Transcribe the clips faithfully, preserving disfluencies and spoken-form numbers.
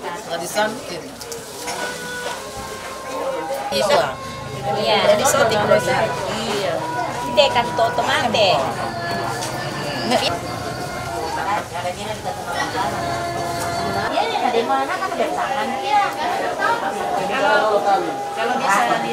Tradisi kita. Iya. Iya, tradisi kita. Iya. Kita kan toto mate. Iya, iya, ada mana kan ada tangan. Iya. Kalau, kalau bisa di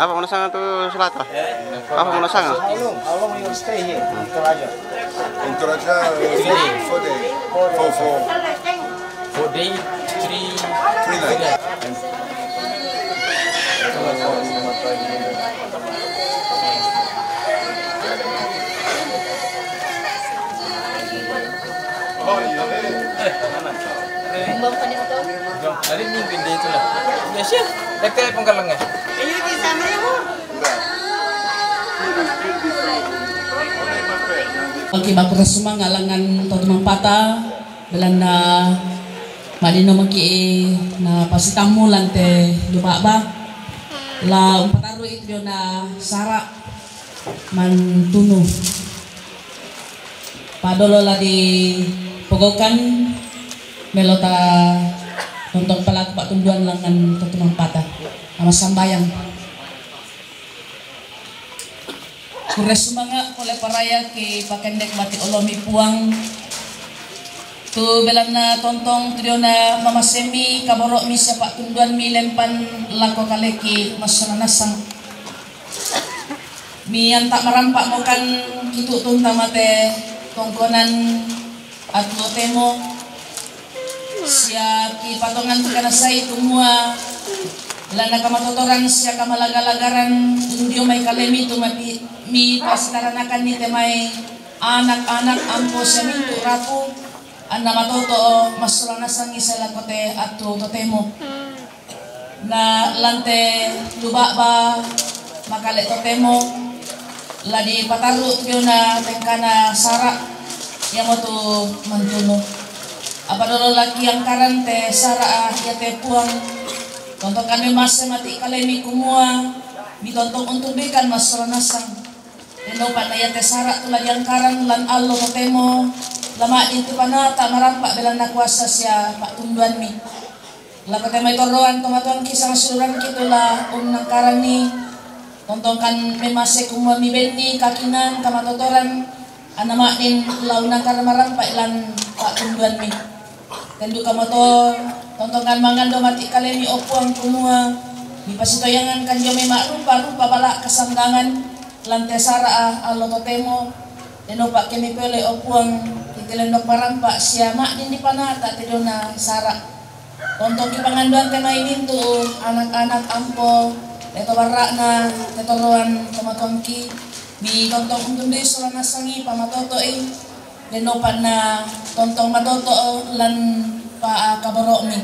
Apa mau nasanga tu Selata? Apa mau nasanga? How long? How long you stay here in Toraja? In Toraja, uh, four, four days. Four, four. Four days, three, three nights. Hari Minggu dia itulah. Biasa, dekat pengkalangan. Ini di sana ya, Bu. Oke, baku sumanga langan Totomampata, belanda madino maki na pasitamu lante lubaba. La umpataru itu dia na sara mantunu. Padolo la di pogokan melota tontong palaku patunduan langan Totomampata. Ama sambayang. Kure sumanga kole paraya ki pakendek mati olomi puang. Tu belanna tontong tu diona mamasemi kaboro mi sepak tunduan mi lempan lako kaleki masona nasang. Mi anta marampak mokan kitu tunta mate tongkonan atu temo. Sia ki patongan tu kanasai tumua lana kamatotoran sia kamalagalagaran undio mai kalemi tu mati mi pasitaranakan ni temai anak-anak ampo sia mintu rapu anna matoto massola nasangi sia lakote atu totemo. Na lante lubaba makale totemo la dipataru diona tengkana sara iamotu mantunu. Apa dolo laki angkaran te sara a iate puang tontokan memase mati kalemi kumua mitontong untubikan massola nasang. Denopa na iate sara tu la diangkaran lan allo totemo lama dintu panata marampak belanna kuasa sia patunduanmi. Lako te mai torroan tomatuangki sangasuranki tu la unnangkaranni tontongkan memase kumua mibenni kakinan kamatotoran anna ma'din la unnangkaran marampai lan pa'tunduanmi. Tendu kamato tontongkan mangando mati kalemi o Puang kumua mipasitoyangan kanjo mai ma'rupa-rupa bala kasandangan lan te sara'a allo totemo. Denopa kemi pole o Puang titilenno parampa sia ma'din dipanata tedona sara. Tontongki pangandoan te mai mintu anak-anak ampo te to barra'na te toroan tomatuangki mi tontong untundui sola nasangi pamatoto'i. Denopa na tontong matoto lan pa kaboro'mi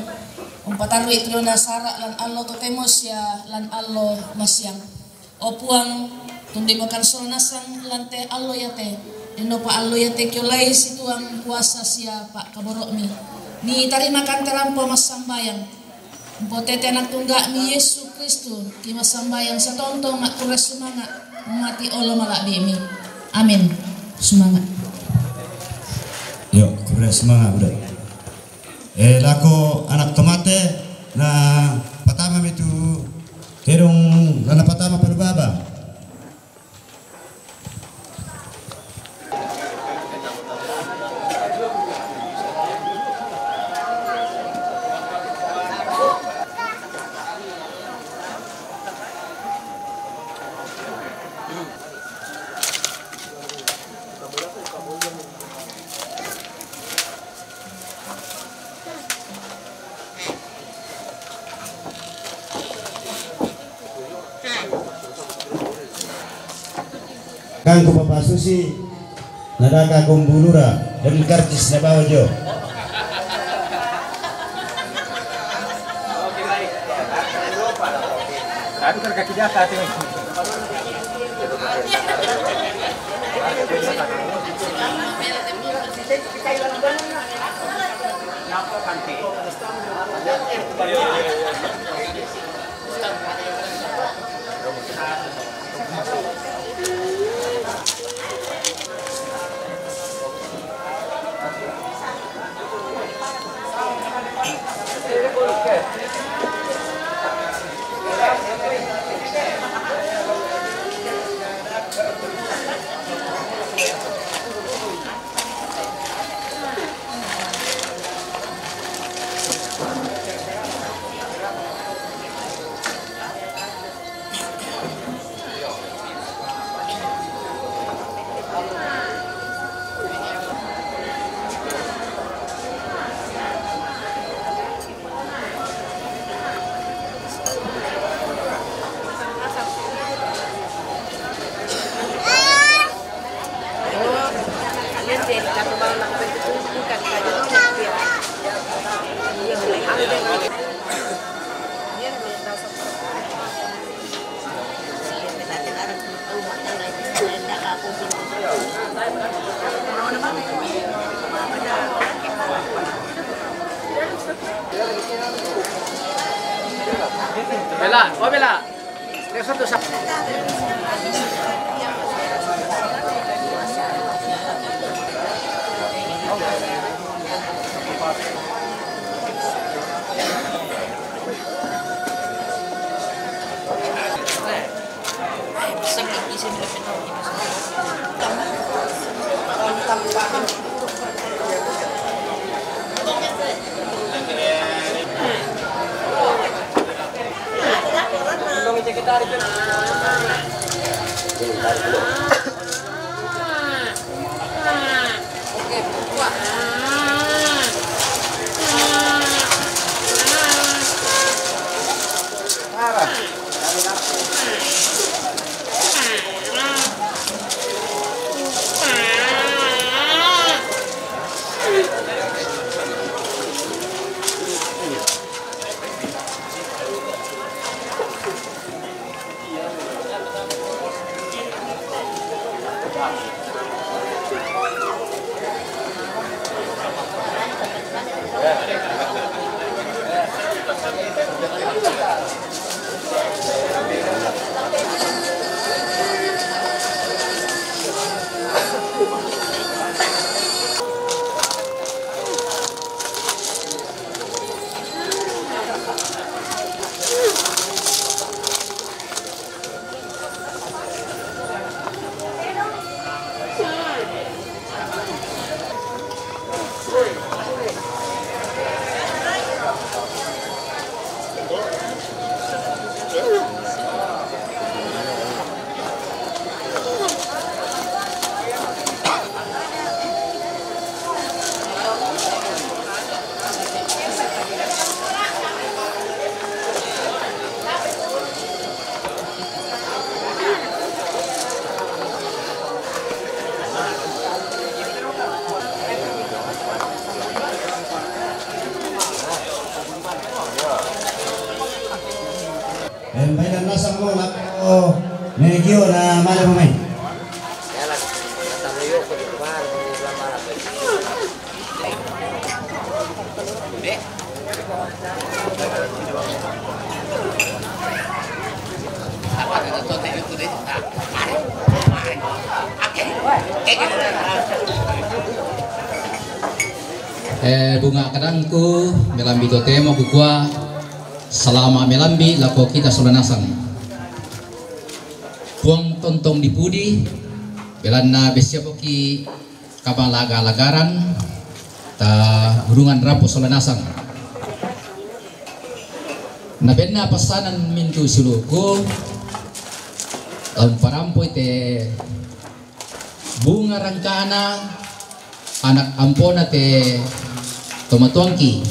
umpatarru'i tedona sara lan allo totemo sia lan allo masiang. O Puang, tunduimokan sola nasang lan te allo iate, denopa allo iate kiolai situang kuasa sia pa'kaboro'mi. Mitarimakan te rampo massambayang. Mpotete anak tungga'mi Yesu Kristu, ki massambayang satontong ma'kurre sumanga' mati olo mala'bi'mi. Amin. Sumanga'. Yo, kurre sumanga' buda. Eh, lako anak tomate na patamami tu tedong na napatama padu baba. Kangku papasusi nadaka kumbulura dan karcis na bawa jo. Aku terkaki jaka tu. Bela, oh Bela. Dia satu sa- Eh, baina nasang mo lako, oh, ne kio na male mo mai. Eh, bunga kadangku, melambi totemo kukua, salama melambi lako kita sola nasang. Puang tontong di pudi, belanna besiapoki kabang laga-lagaran, ta urungan rapo sola nasang. Na benna passanan mintu siuluku, la umparampoi te bunga rangkana, anak ampona te tomatuangki.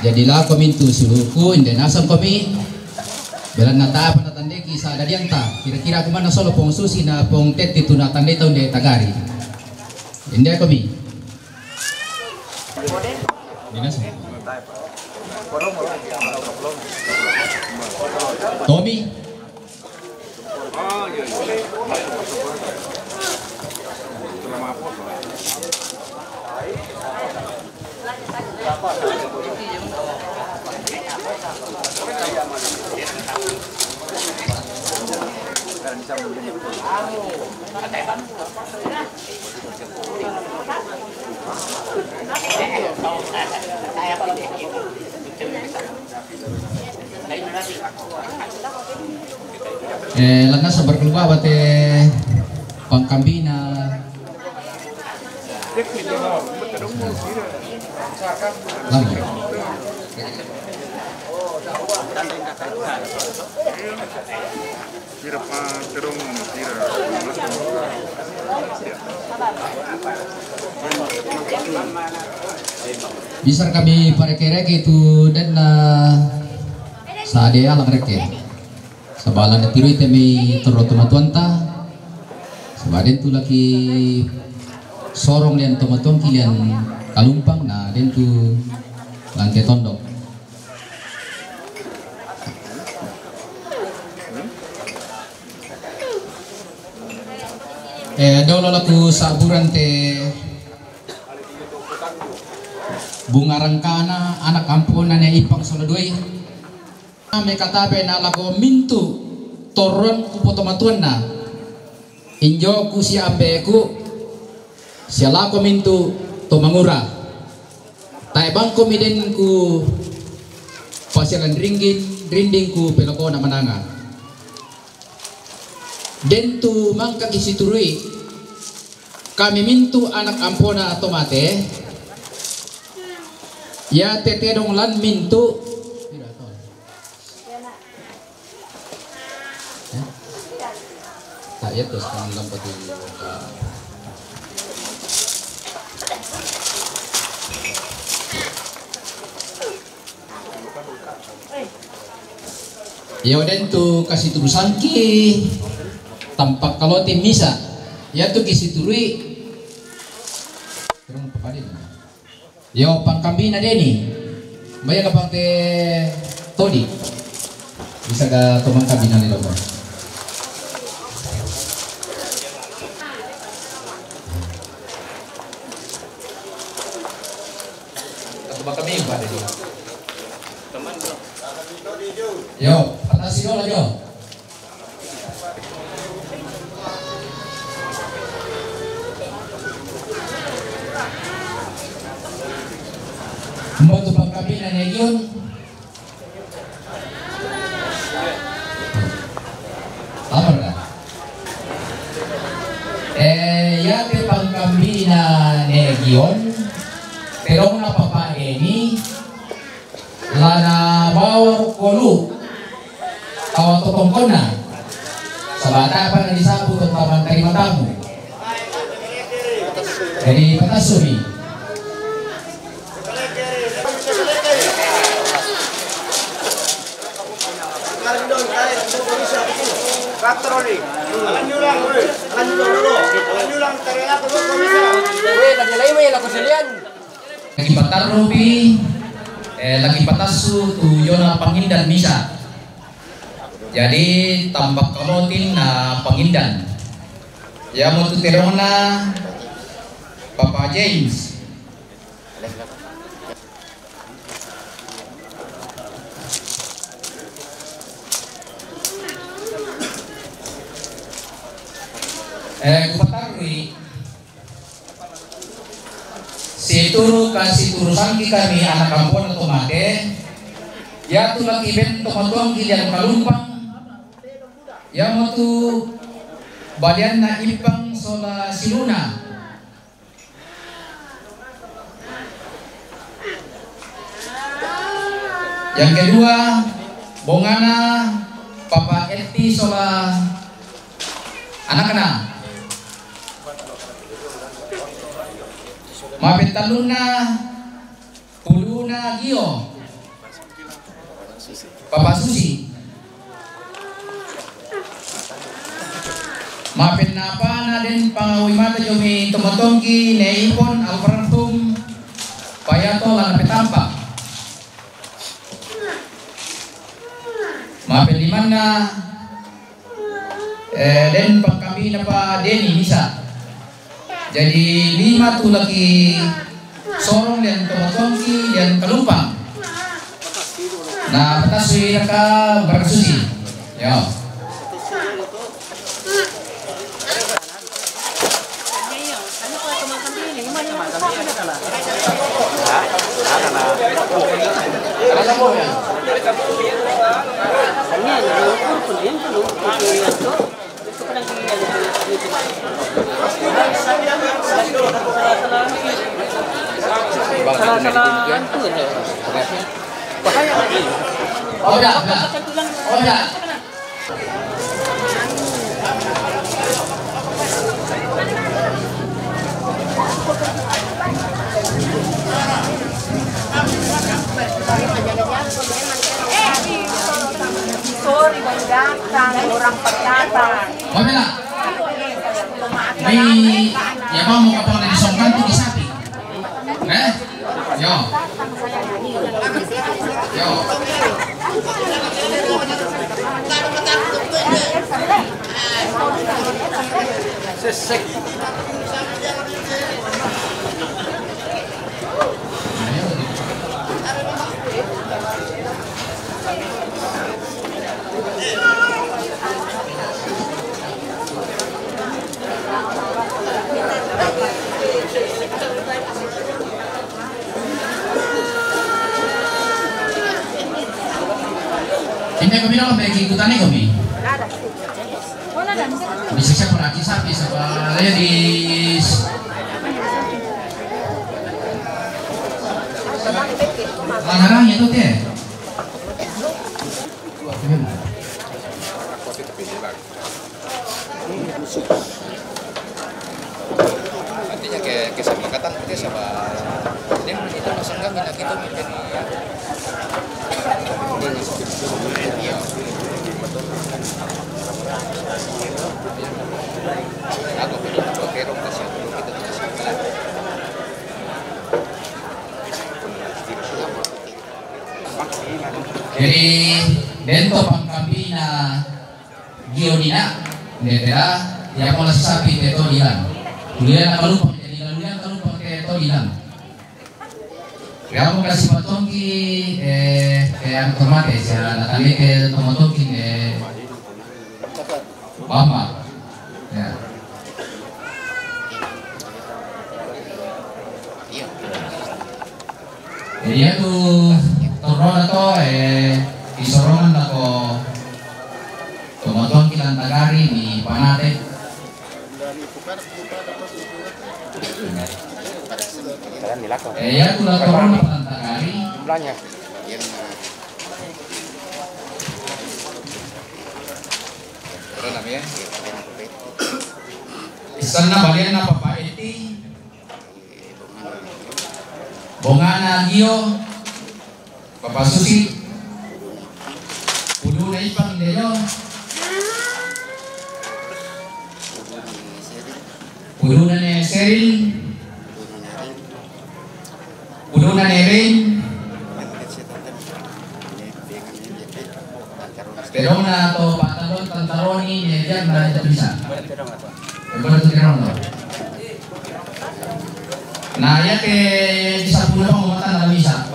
Jadi lako mintu siuluku, inde nasang komi, belanna tapa natandeki sadadianta, kira-kira kumanna solo pong susi na pong tetti tu natandai tau nde tagari. Inde komi. Inde nasang. Tomi. Eh, lanna sabar keluar bate pangkambina. Lama. Bisa kami pareke-reke tu denna sade alang reke. Sabala na tiroi te mai torro tomatuanta. Sabaden tu laki sorong lian tomatuangki lian kalumpang na den tu lante tondok. Eh, dolo laku saburan te bunga rangkana anak ampona ne ipang sola duai. Mekatabe na lako mintu toron ku potomatuanna. Injo ku siambeku sia lako mintu to mangura. Tae bangko mi den ku pasialan ringging, rinding ku pelokona mananga. Den tu mangkaki siturui, kami mintu anak ampona to mate, ya tetedong lan mintu. Eh? Tak ya, terus kan lampu tu. Iyo, den tu kasi tudusanki tampak kaloting misa. Iya tu kisiturui. Terus papadin. Iyo, pangkambina deni. Baya kapang te todi. Bisa ga to mangkambina ni loko. Atau bakal mimpi ada dia. Yo, patasi dolo, yo. Mbotu pangkambina ni Gion. Apa dah? Eh, ya te pangkambina ni Gion. Terong apa Pak Deni? Lana bawa kolu. Tawa totongkonna. Sabata apa na disapu tentang terima tamu. Jadi, patasumi. Patroli. Alanjulang, weh. Alanjulang dulu. Alanjulang, tarilako dulu, komisi. Weh, lagi lain, weh, lako selian. Lagi patarrupi, eh, lagi patassu tu yona pangindan misa. Jadi, tambak kaloting na pangindan. Yamo tu terongna Papa James. Eh, kupatarui. Situru kasiturusanki kami anak kampona to mate, yatu laki ben to matuangki lian kalumpang, yamo tu balianna Ipang sola Siluna. Yang kedua, bongana Papa Etti sola anakna. Mapetallunna, puluna Gio. Papa Susi. Mapennapana den pangaui mata jomi tomotongki neipon almarhum Payato lana petampa. Mapenlimanna, eh, den pangkambina pa Deni misa. Jadi lima tu laki sorong lian tomotongki lian kalumpang. Na patasui naka barang suci. Yo. Oda, oda. Oda. Sorry, Bang Gantang, orang Pariaman. Oda. Mai, ya, Bang, mau kapang dari songkan tu di sapi. Eh? Yo. Yo. Sesek. Ini kami dalam bagi ikutan ini kami. Bisa siapa lagi sapi, siapa ladies. Lanarang itu teh. Artinya ke kesepakatan kita sama dia, kita pasang kami lagi tuh, jadi aku pilih pakai rok kasih dulu kita tuh. Jadi, dento pangkapina Gio nina, nde tera, ya pola sapi te to dilang. Kuliah na kalupa, jadi lalu yang kalupa te to dilang. Ya mo kasi patongki, eh, eh, ang tomate, sa natali ke tomatongki, eh, mama. Ya. Jadi ya tu torona to, eh, isorongan na ko tomatongki lantagari ni panate. Eh, ya tu la torona lantagari. Jumlahnya. Isanna balianna Papa Eti. Bongana Gio, Papa Susi, puduna Ipang Dedo, puduna ne Seril, puduna ne Rin, tedongna to patalon tantaroni ne diang na itu bisa. Berarti tedong to. Nah, ya ke bisa punya pengumuman dalam bisa.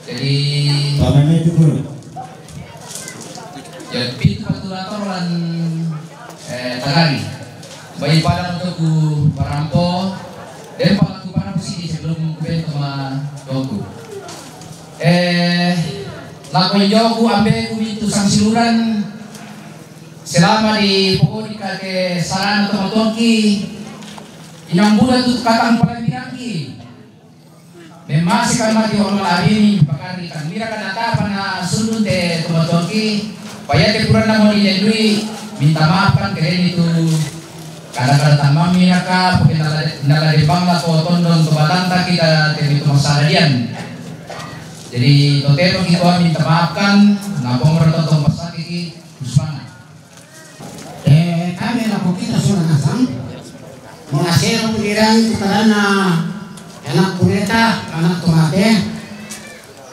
Jadi, pameme itu guru. Ya, pintu patulator lan, eh, tagari. Bayi pada untuk ku parampo, dan palaku pada sini sebelum ku bento ma tongku. Eh, lako joku ambe ku mintu sangsiluran, selama di pokoni kake sarana tomatongki, inang bulan tu katang palambiranki. Memasi kan mati orang malabini, pakari kan mira kan atapa na sundun te tomatongki, payate kurang na moni lendui, minta maaf kan keren itu. Kada-kada tamang mira ka, pake nala, nala debang la ko tondon to batanta kita te itu masalah dian. Jadi totemo kita minta maaf kan, na pongro totong pasakiki, terus mana? Eh, kami lako kita sudah nasang. Mengasero pendiran karena anak kureta, anak tomate.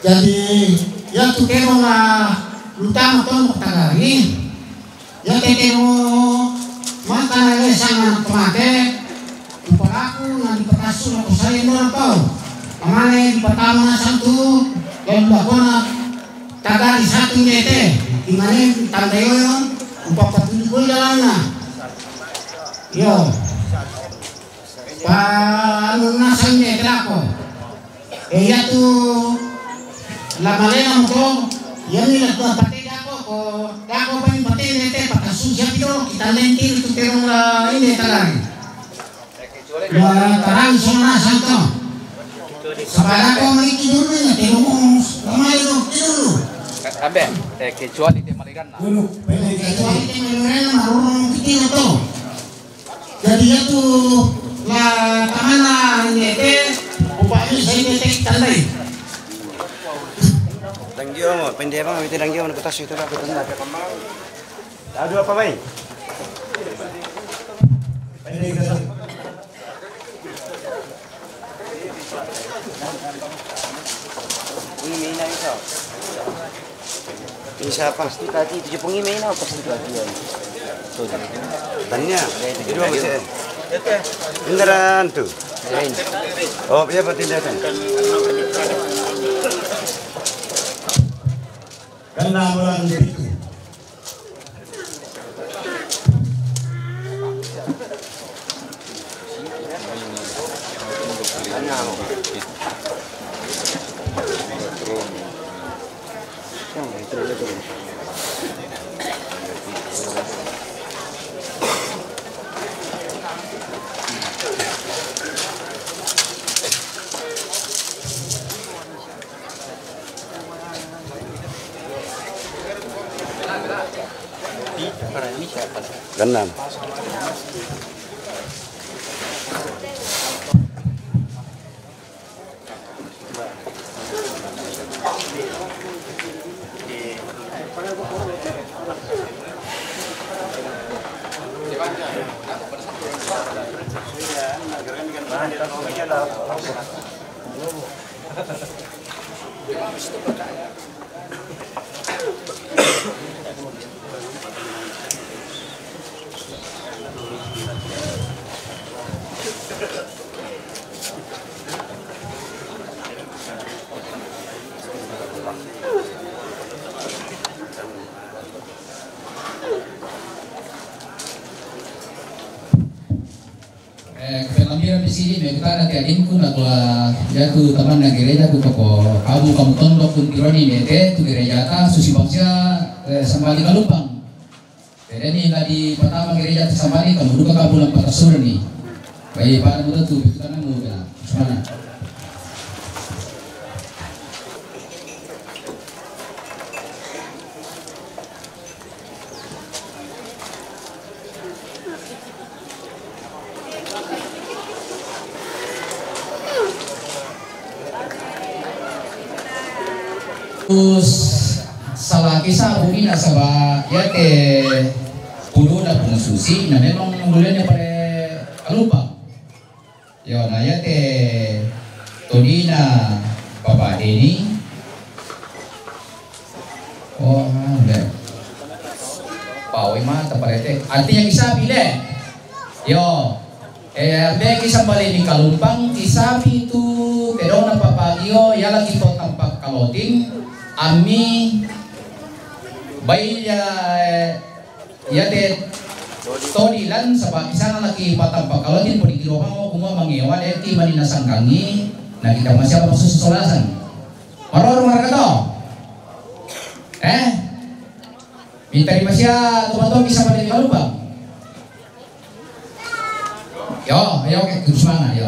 Jadi, ya tu kero la lutama tono tagari. Ya tetemo mata na lesang anak tomate. Upalaku na dipatasu lako saya nora pau. Amane dipatama na santu, dan bakona tagari satu nete, imane tanda yoyo, upapatuju koi dalanna. Yo. Pa anu nasang nete lako. E ya tu la malena muto, ya ni la pate dako ko, dako pa ni pate nete patasu siapi do, kita lenti itu terong la ini tagari. Wah, tarang sona santo. Sabada ko mari kidulu nya, tengok mus, kamai lo kidulu. Ambe, eh, kecuali te maliran na. Dulu, pele kecuali te maliran na, marurung kiti to. Jadi ya tu la tamana nyete, upami saya nyete tandai. Danggio mo, pende bang, itu danggio mo, kutas itu lah, kutas. Aduh apa mai? Pende kutas. Ini mina itu. Ini siapa? Pasti tadi tujuh puluh lima ini apa pasti tadi ya? Tuh. Tanya. Itu apa sih? Beneran tuh. Lain. Oh, iya, berarti datang. Kena bulan itu. Enam. Eh, pelamiran di sini, me kutana te adingku, na kula jatu taman na gereja ku toko kamu, kamu tondok kun tironi ne te, tu gereja ta, susi bangsia, eh, sambali kalumpang. Jadi ni lagi pertama gereja ta sambali, kamu duka kamu lampat asur ni. Baik, pada muda tu, kutana muda. Mana? Terus salah kisah bumi na saba ya te pulu na pung susi na memang mulanya pare kalupa. Yo, na ya te todina Papa Deni. Oh, ah, le. Pau ima taparete. Artinya kisapi le. Yo. Eh, be kisambali ni kalumpang, kisapi tu tedona Papa Gio, ya lagi to tampak kaloting, ami, bai ya, eh, ya te todi lan saba kisana laki patampak kaloting podi kiro mau kuma mangewa de ki mani nasangkangi, na kita masih apa maksud solasan. Maror markato. Eh? Minta di masia tumato kisambali ni kalumpang. Yo, yo, oke, terus mana, yo.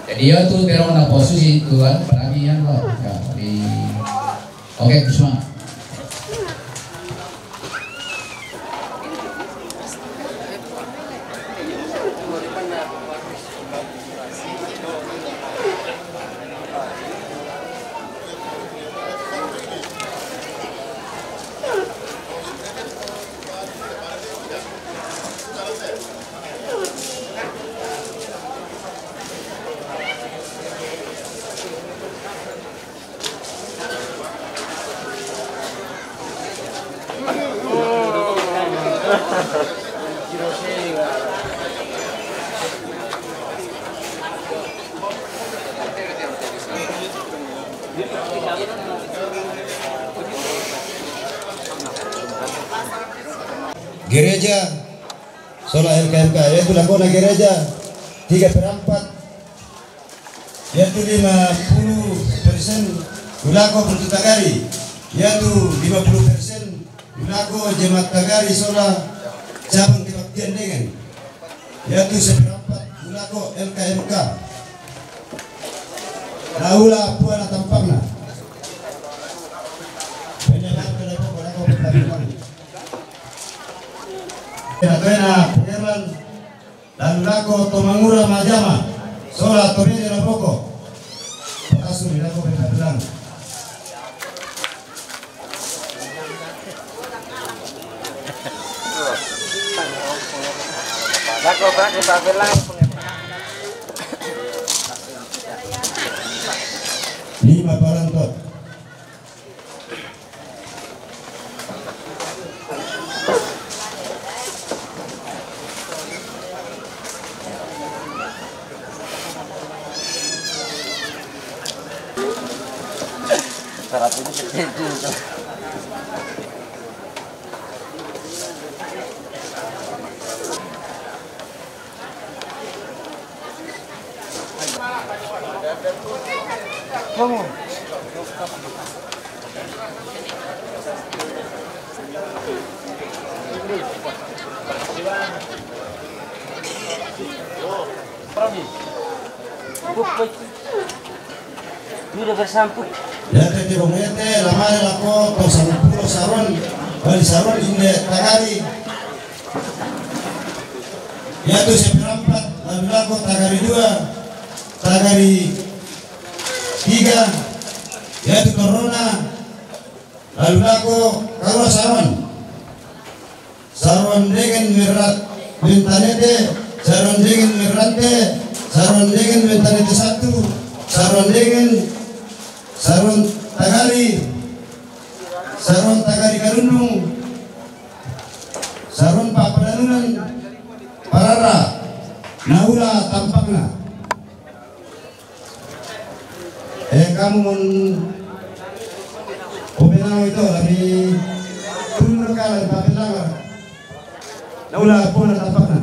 Jadi yo tu terong na posisi tuan, pada mi yang lo. Yo, di, oke, terus mana. Gereja sola L K M K, yaitu lakona gereja tiga per empat, yaitu lima puluh persen ulako Putu Tagari, yaitu lima puluh persen ulako jemaat Tagari sola cabang kebaktian dengan, yaitu seperempat ulako L K M K. Laula pua na tampakna. Penyebar ke Depok, ulako Kota Padang. Ena, ena, Penyebar Lalu lako to Mangura Majama, sola to bede la boko. Pakasu ni lako beta bilang. Lako, lako, tak bilang. Lima parantot. Sudah bersamput. Ya, tete bongete, lamare lako, to sampulo saron. Bali Saron inde Tagari, yaitu seperempat, lalu lako Tagari dua, Tagari tiga, yaitu Torona, lalu lako Karua Saron. Saron dengan Merat Mentanete, Saron dengan Merante, Saron dengan Mentanete satu, Saron dengan Saron Tagari, Saron Tagari Karundung, Saron Papadanunan Parara, naula tampakna. Eh, kamu mon upenau itu dari turun kala di papelanga. Naula pona tampakna.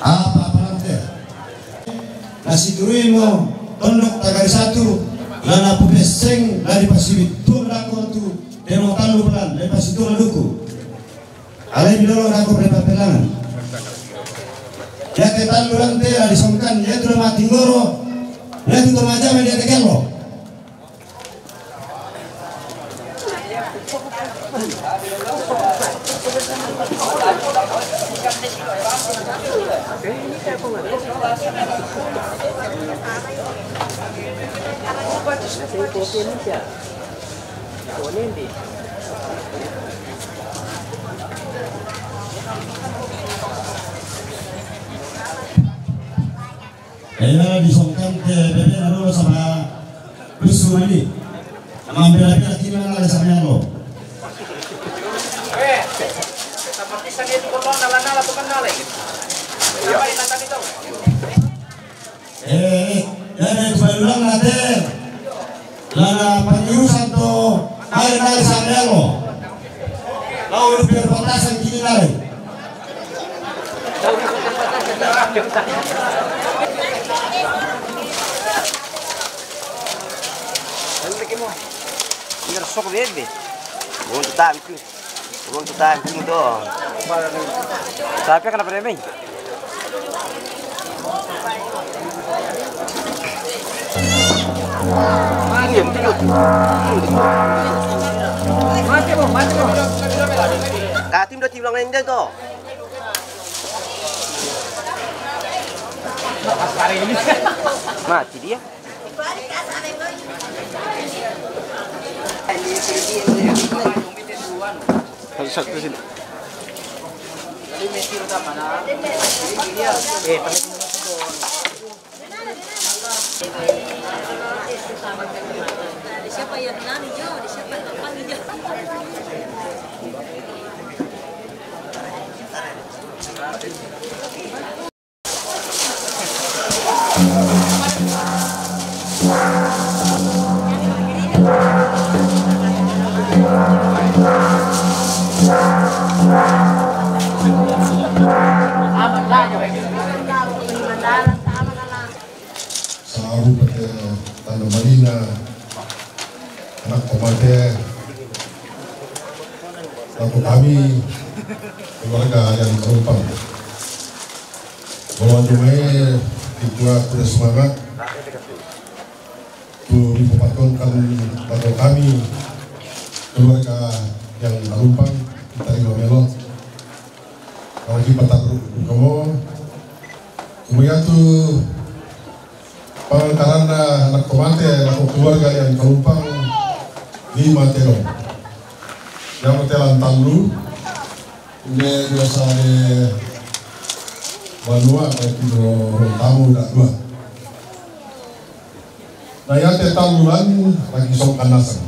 Apa apa nanti? Nasi turimo tondok Tagari satu, lana pupeseng dari Pasibit tu lako tu demo talu pelan dari Pasibit tu duku. Alai bilolo dako bre papelangan. Yaitu talu lante la disongkan, yaitu la mati ngoro, yaitu toma jame yaitu kelo. Ela disongkan ke bebe na dolo sama lusu mani. Sama bela-bela kina na le sama lo. Eh, seperti sana itu kotong nala-nala bukan nala. Iya. Sama di mata itu. Eh, ya, dari Tuhan ulang nanti. Lana pangiusan to, mari nari samelo. Lau di perbatasan kini nari. Ini sok bebe. Mau tetap itu. Urung kita anjing tuh. Tapi kenapa remeng? Mati, Bu, mati, Bu. Katim do timbang endel tuh. Mati dia. Satu, satu sini. Saru pake tanda malina, anak pamate, lako kami, keluarga yang Kalumpang. Bahwa jumai dibuat sudah semangat tu dipapatonkan lako kami, keluarga yang Kalumpang, kita iwa melo. Kalau kita taruh kamu, kemudian tu Pangantaranna anak tomate, anak keluarga yang Kalumpang, lima telo. Yang telan tallu, inde biasa de banua, baik itu orang tamu, dak dua. Nah, ya te tallu lan lagi sok kanasang.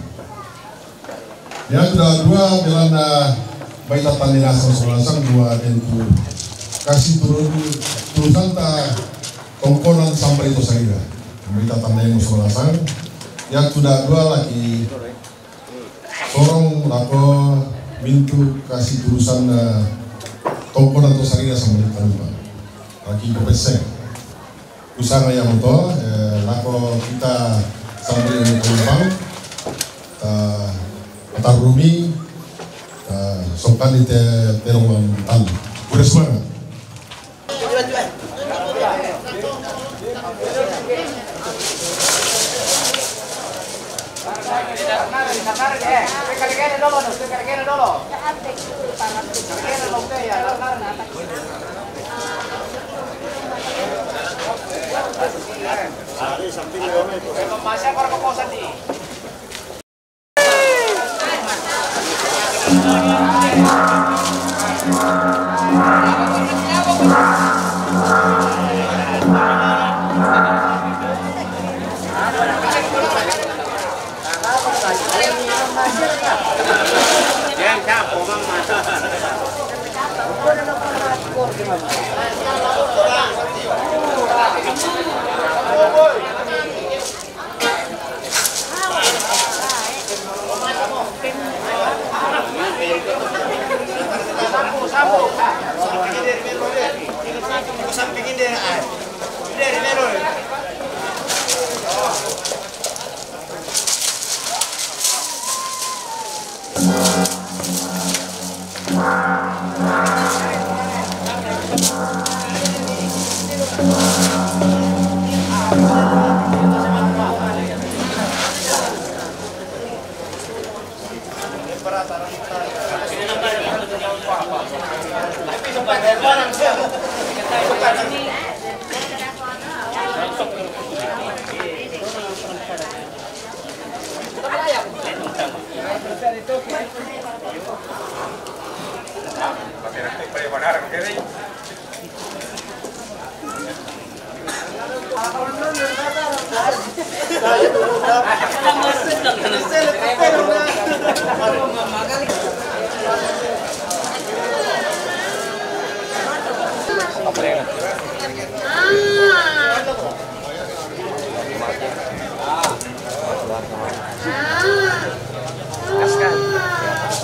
Ya, sudah dua belana baita tandingasang solasang dua dentu. Kasi turun, turun santa tongkonan sampai itu saja. Baita tandingasang solasang. Ya, sudah dua lagi sorong lako mintu kasi turusan, eh, tongkonan to saria sama di Kalumpang. Lagi kopeseng. Usanga yang moto, eh, lako kita sambil ini Kalumpang, ta, ta rumi, ta sokan di te, telongan tan. Udah semangat.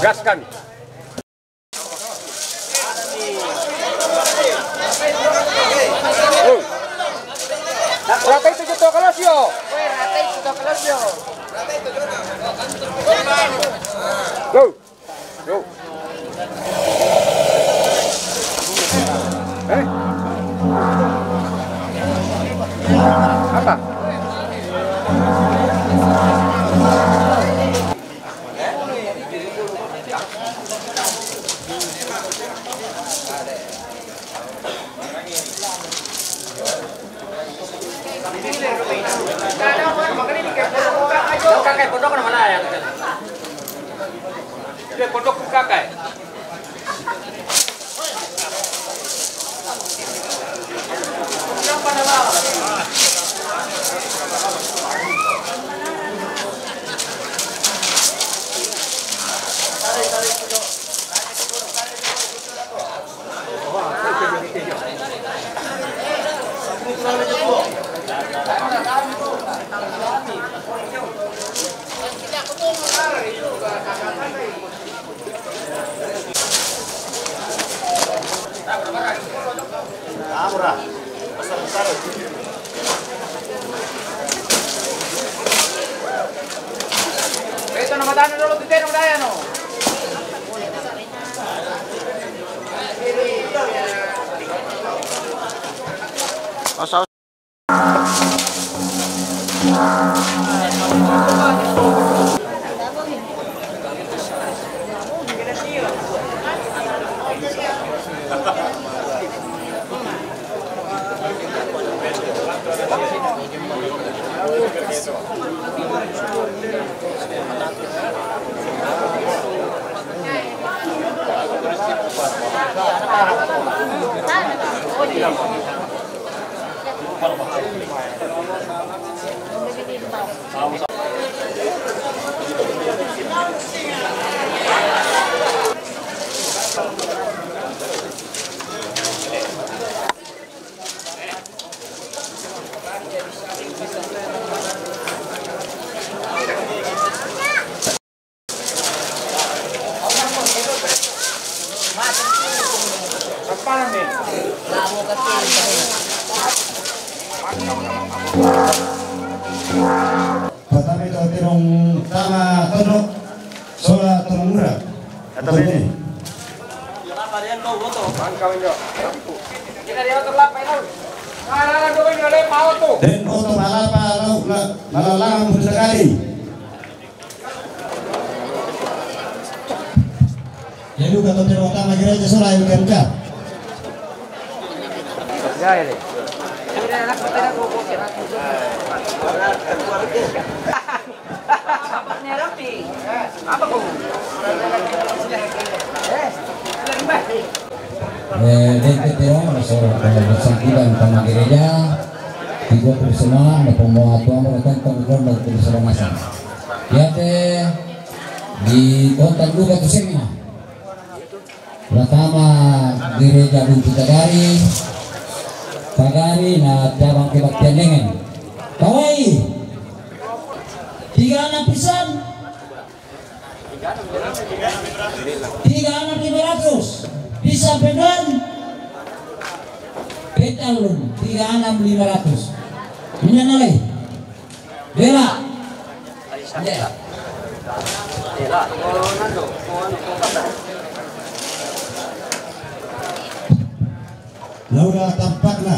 Gaskan. Rata itu juta kelas yo. Go. Go. Eh? Apa? Kakai pondok mana ya? Dia pondok kakai. Ito na matano lolo, titeno na yan, oh. Patami to tirong tama tondok sola tirong mura. Atau ini. Den oto malapa lau na malalang mutu sakali. Duka Totiro Utama Gereja Sola L K M K. Eh, dente tero, seorang bersangkutan sama gereja, tiga puluh sembilan, ada pembawa tua, ada tentang, ada pembawa tua, ada pembawa tua. Ya, teh, di kota juga tu semina. Pertama, gereja Buntu Tagari, Tagari na cabang kebaktian dengan. Kawai. Tiga anak pisan. Tiga anak lima ratus. Pisan pendan. Petalun. Tiga anak lima ratus. Minyak nalai. Bela. Laura tampakna.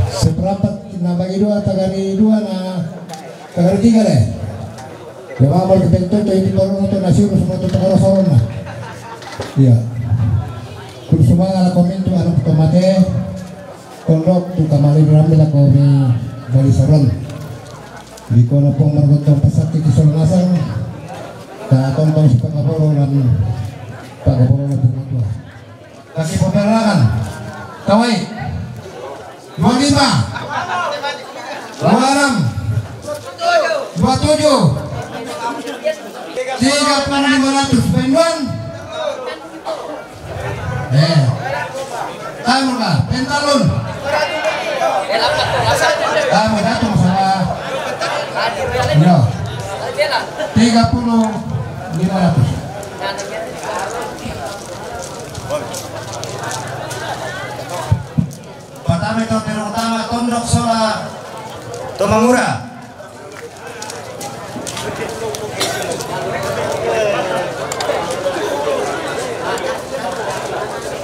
Seperempat nambah dua, Tagari dua na Tagari tiga deh. Coba mau dibentuk tuh ini baru nonton nasi urus mau tuh tengah sorong nah. Iya. Terus semua ala komen tuh anak tomate. Kondok tu kamari ramai lah kau ni bali saron. Di kona pong margoto pasakit di Solnasang. Ta tontong si pagaboro dan pagaboro dan pagaboro. Kaki peperangan. Kawai. Dua lima. Dua enam. Dua tujuh. Tiga puluh lima ratus. Penduan. Eh. Tamu lah, pentalun. Tamu datang sama. Yo. Tiga puluh lima ratus. Pertama itu Tondok Utama, Tondok Sola, Tomangura.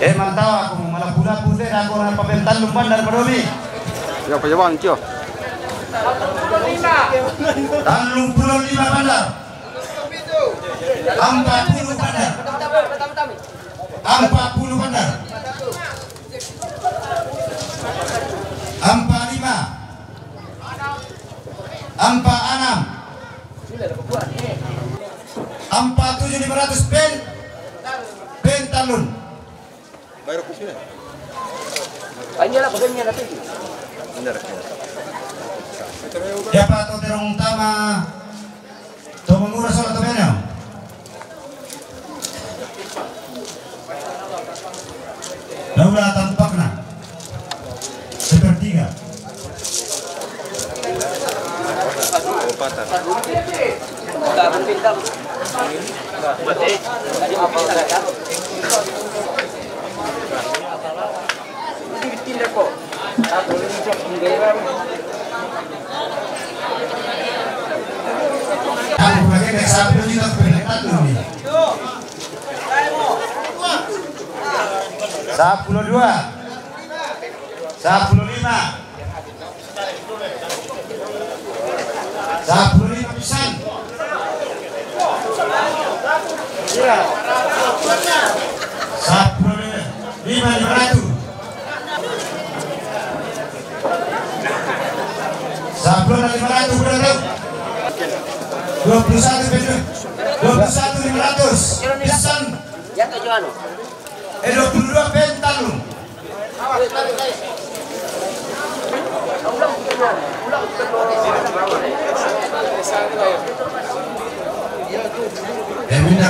Eh, mantap aku, malah pula putih aku orang papen tallung bandar padomi. Ya, apa ya, Bang, Tio? Tallung puluh lima bandar. Empat puluh bandar. Empat puluh bandar. Empat lima. Empat enam. Empat tujuh lima ratus pen. Pen talun. Bayar ke sini. Ini lah, bagiannya nanti. Benar, benar. Siapa tuh terong utama? Tomangura Sola Tobenyo. Laura tampakna. Sepertiga. Aku pakai kayak sapu juga, aku pakai tangan nih. Sepuluh dua. Sepuluh lima. Sepuluh lima pisan. Iya. Sepuluh lima, lima ratus. Sepuluh lima ratus, berapa? Dua puluh satu, dua puluh satu lima ratus. Pisan. Ya, tujuh anu. Eh, dua puluh dua pental lu. Eh, minta.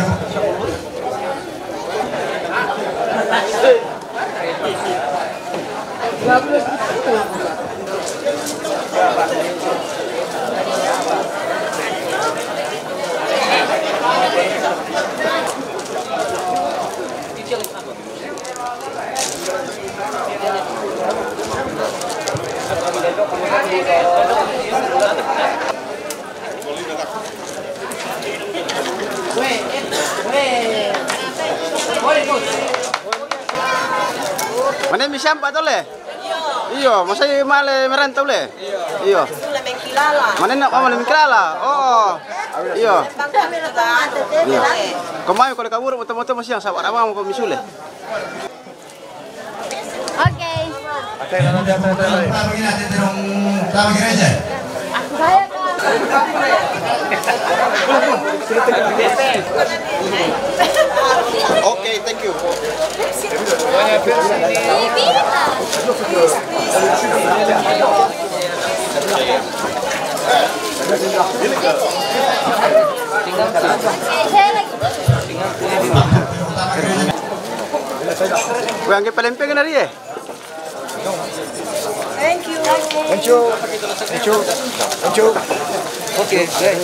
Mane mi siampa tole? Iyo, masa male merantau le? Iyo. Mane nak mama le mengkilala? Oh. Iyo. Iyo. Ko mai ko le kaburu moto-moto masiang saba' ramang ko misule. Oke. Oke, thank you. Weh, angge palempeng na rie. Thank you. Thank you. Thank you. Thank you. Oke, deh.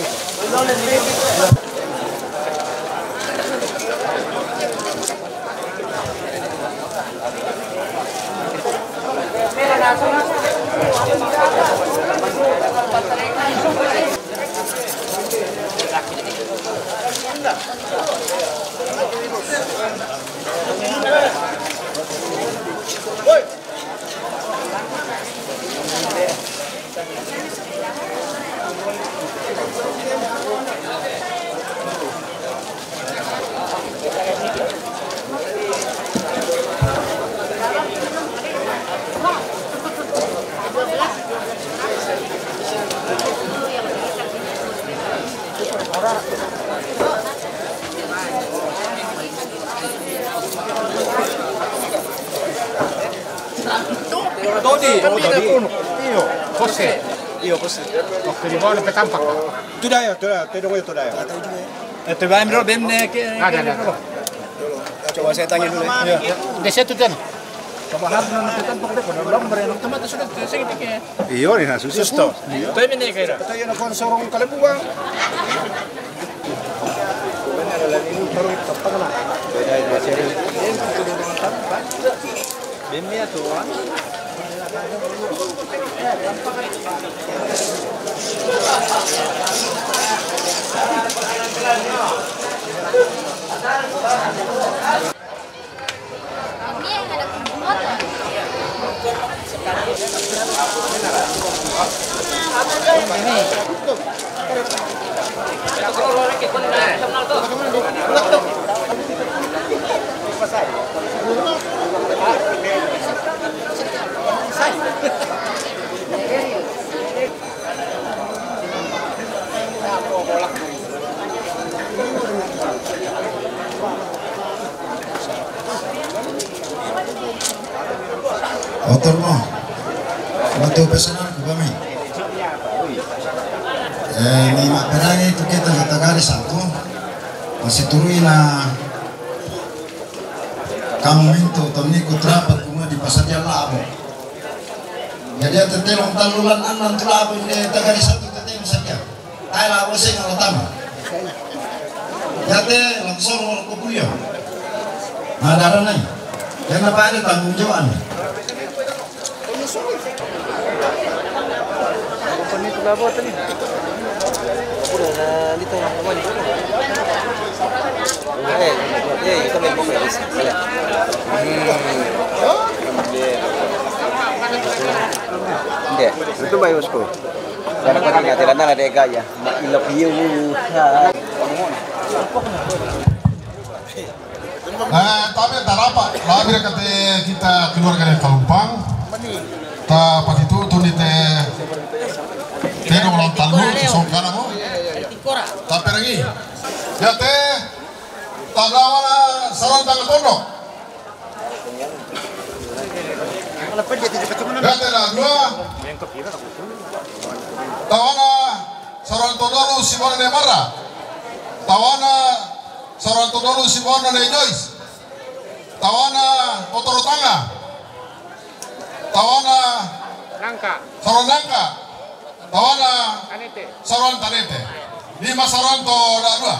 Todi, Todi. Iyo, Jose. Iyo, Jose. Waktu di bawah sampai tampak. Itu dah ya, itu dah, itu dong itu dah ya. Eh, coba ambil dulu, bem ni, ke, ada, ada. Coba saya tanya dulu ya. Iya. Di situ kan. Coba harus nanti tampak deh, kalau belum beri nomor sudah, saya gitu ya. Iyo, ni na susu. Susto. Iyo. Tapi ini kira. Tapi yang nak sorong kalau buang. Otormo, waktu pesanan ku kami. Eh, ni ma'perangi tu kita kata garis satu. Masih turui na kamu mintu, toniku terapat kuma di pasadia labo. Jadi, ate telong talulan annan tu labo ni tagari satu tetemu saja. Tai labo sing ala tama. Jadi, langsung mau kupuyo. Nah, darah nai. Jangan apa ada tanggung jawab. Itu bayu, bosku. Karena kau tinggal tidak nana deh gaya. Mak ilok iu. Eh, tapi tak apa. Labir kata kita keluarga dari Kalumpang. Ta pati tu tu ni te, te dong lau talu tu song kana mo. Ta perangi. Ya te, ta gawana sarong tangan pondok. Ya te na dua. Tawana sarong todolu si bona ne Mara. Tawana sarong todolu si bona ne Joyce. Tawana Kotorotanga. Tawana Nangka. Saron Nangka. Tawana Tanete. Saron Tanete. Lima saron to da dua.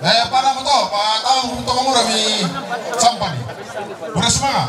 Daya pada moto, pa tahu moto mangura mi sampani. Udah semangat.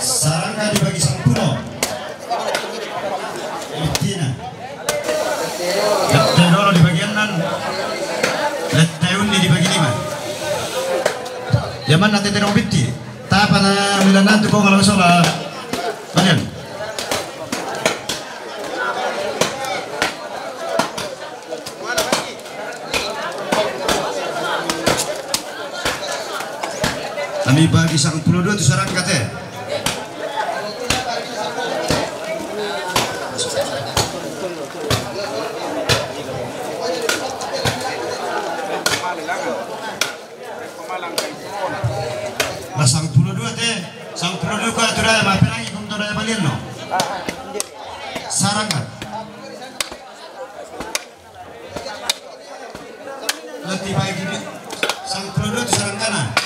Sarangga dibagi sampulu. Bittina. Lette dolo dibagi enneng. Lette undi dibagi lima. Jamanna tette dong bitti. Tapa na milanantu ko kalau sola. Bagian. Kami bagi sampulu dua tu sarangga te. Na sampulu dua te, sampulu dua ko atu daya maperangi kum to daya balianno. Sarangga. Latti baik ini. Sampulu dua tu saranggana.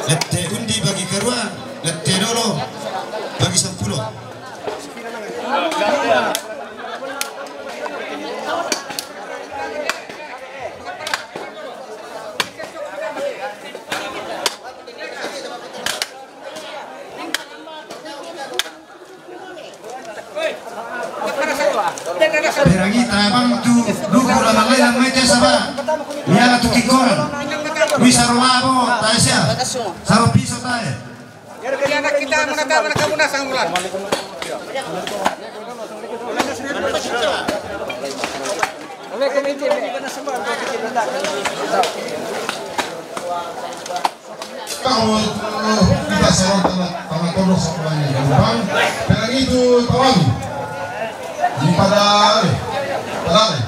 Lette undi bagi karua, lette dolo bagi sampulu. Perangita bang tu duku la malai la mai te saba. Miala tu kikoran. Wi saro labo tae sia. Saro piso tae. Iya, anak kita mana tahu mana kamu nasang bulan. Kau, eh, kita serang tanah, tanah tondok sekolahnya. Bang, perangi itu tawami. Di pada, eh, pada, eh.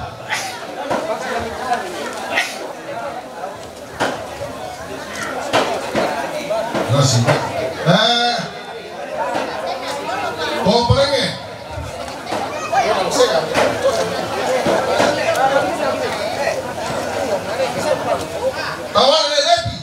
Terima kasih. Eh, oh, perangi. Tawami, eh, Lepi.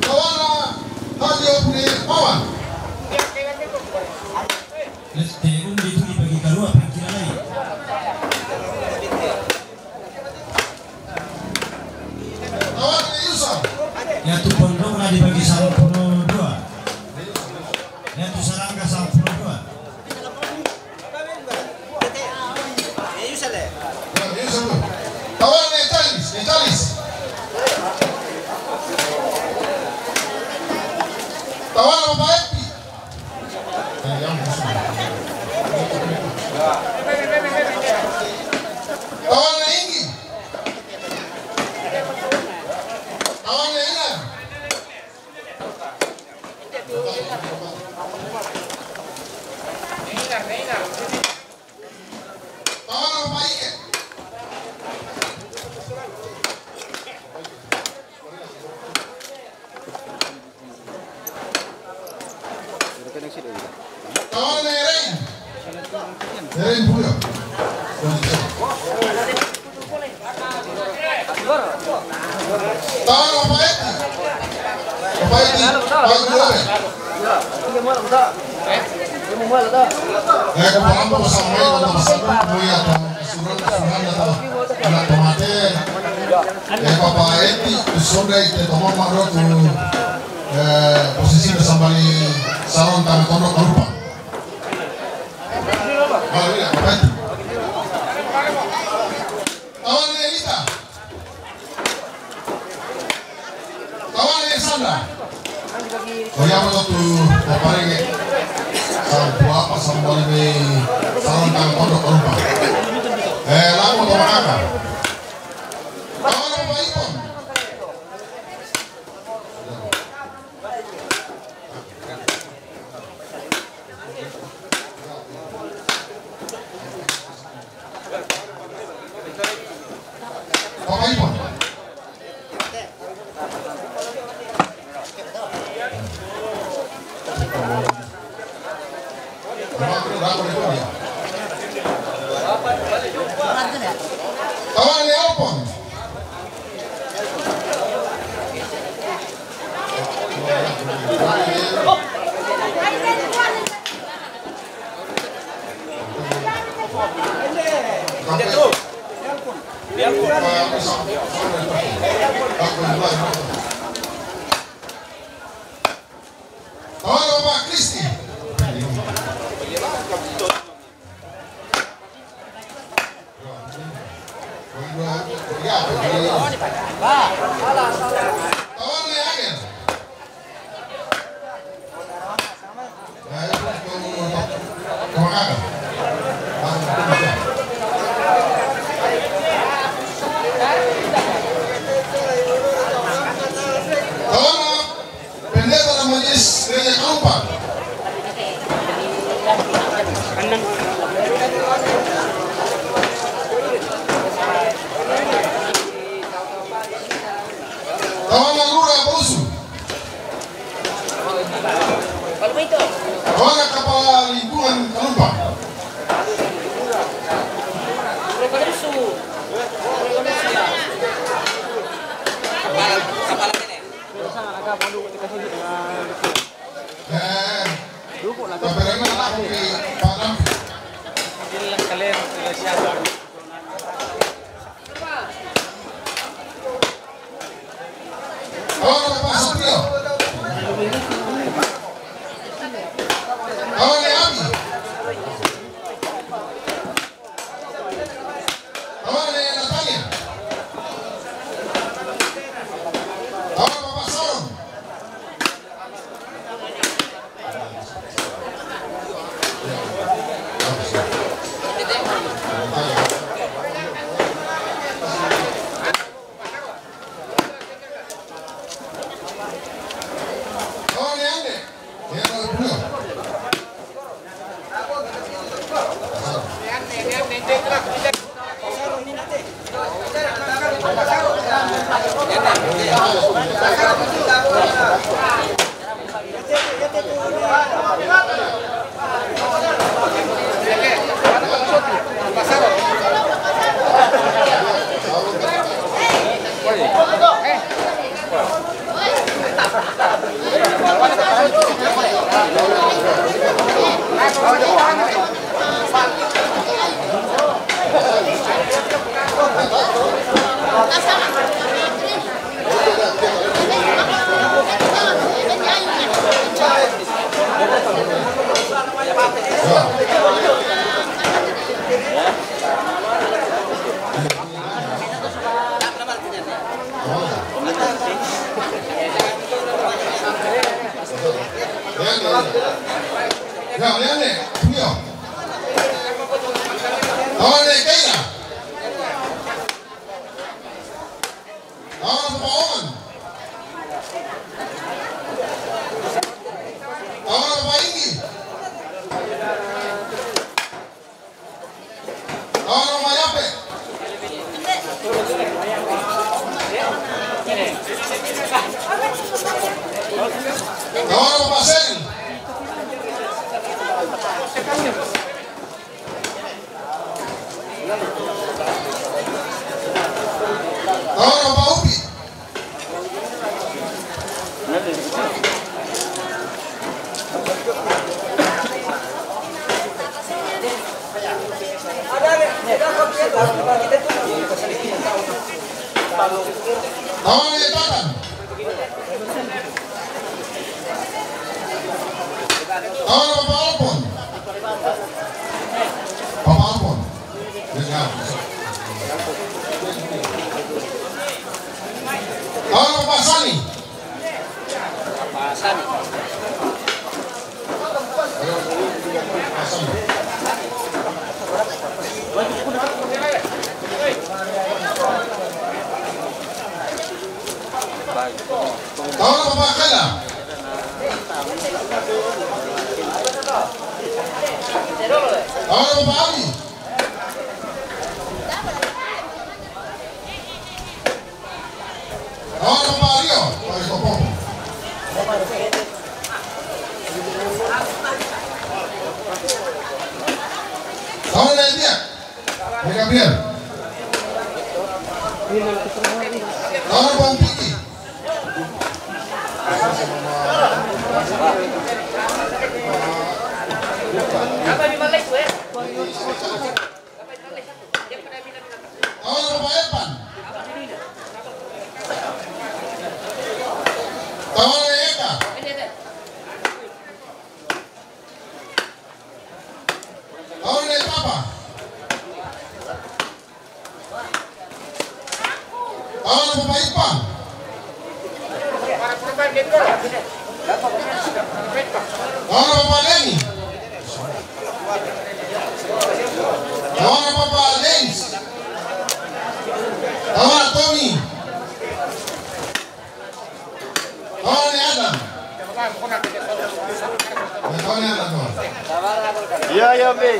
Kawana Haji Opni Mawan. Lette undi tu dibagi karua pangkira lai. Kawana Yusa. Iya tu pondokna dibagi sampulu dua. Iya tu sarangga sampulu dua. Tawana Italis, Italis. Tawana Bapak Epi. Tawana Inggi. Tawana Ina. Tawana Erein. Erein Puyo. Tawana Bapak Eti. Bapak Eti, Bapak Eti. Eh, ko palambo ko samai ko tama sabu, ko iya to, suran, suran to, anak pamate. Eh, Bapak Eti, sonda ite tomo maro tu, eh, posisi bersama di salon tanah tondok lupa. Baru ya, Bapak Eti. Tawana Elita. Tawana Sandra. Oya mo tu paparingi. Sampulu apa sampulu lima salon tanah tondok lupa. Eh, lamo to manaka. Tawana Bapak Ipon. Tawala ni Alpon. Tawala Papa Kristi. Tawala ya Angel. Pendeta na Majelis Gereja Kalumpa. Tawala Lura Bausu. Tawala Kapala Lingkungan Kalumpa. Eh, Tawala Papa Sopio. Tawala Abi. Tawala Natalia. Tawala Papa Saron. Tawala Papa Oman. Tawala Papa Ingi. Tawala Papa Yape. Tawala Papa Sel. Tawala Papa Upi. Tawala Tatan. Tawala Papa Alpon. Papa Alpon. Tawala Papa Sani. Papa Sani. Tawala Papa Kala. Tawala Papa Abi. Tawala Papa Rio. Hey, Gabriel. Tau na Pong Piki. Tau na Papa Epan. Tau na Eka. Tau na Papa. Tau na Papa Ipan. Tau na Papa Leni. Tau na Papa Lens. Tau na Tony. Tau na Adam. Tau na Adam. Iya, iya, Bi.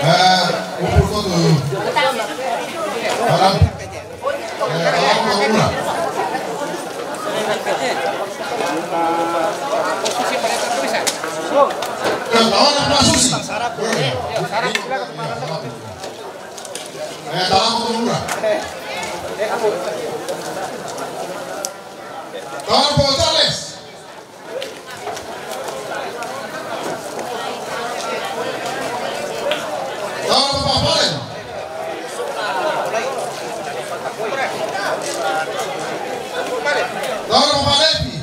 Eh, ukur tuh. Adam. Eh, Adam, ukur. Eh, Adam, ukur. Eh, tau na Pong Mura. Tau na Pong Charles. Tau na Papa Valen. Tau na Papa Lepi.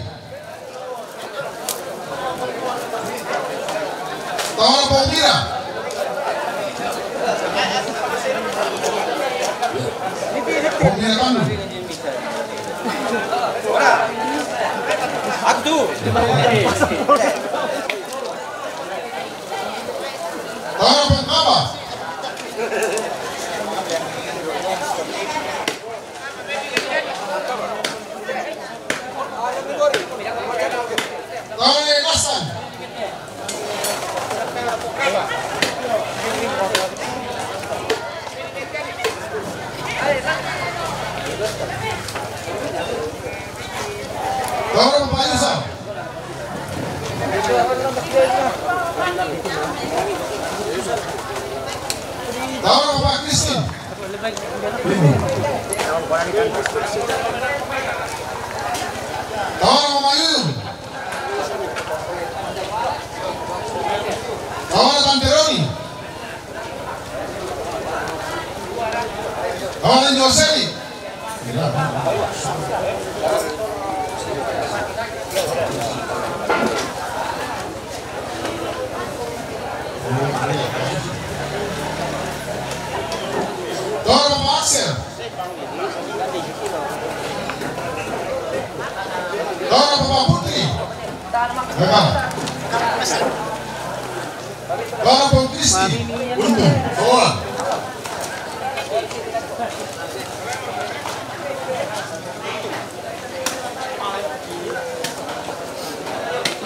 Tau na Pong Mira. Pong Mira Tandu. Aku tu. Tau na Pong Kaba. Tau na Lasan. Tau na Papa Yusa. Tau na Papa Christine. Tau na Mama Yuyun. Tau na Tante Roni. Tau na Joseli. Tau na Papa Axel. Tau na Papa Putri. Venga. Tau na Pong Kristi. Untung. Seorang.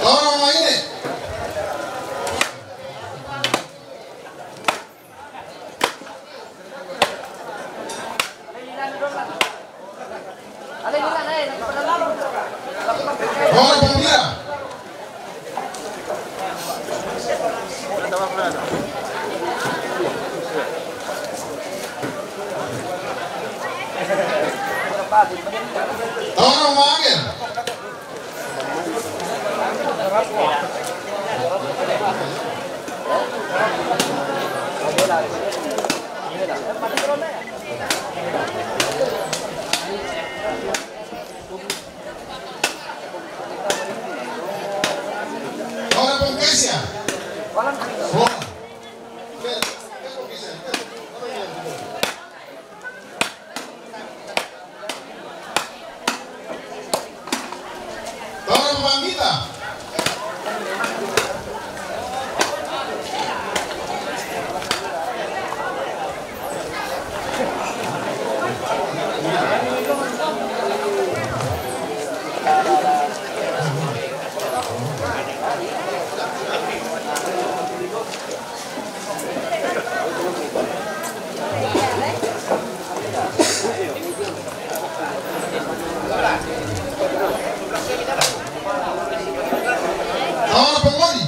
Tau na Mama Ine. Tau na Pong Mira. Tau na Mama Angel. Tau na Pong Kesia. Tau na Pong Kesia. Tau na Papa Mita. Tau na Pong Ngodi.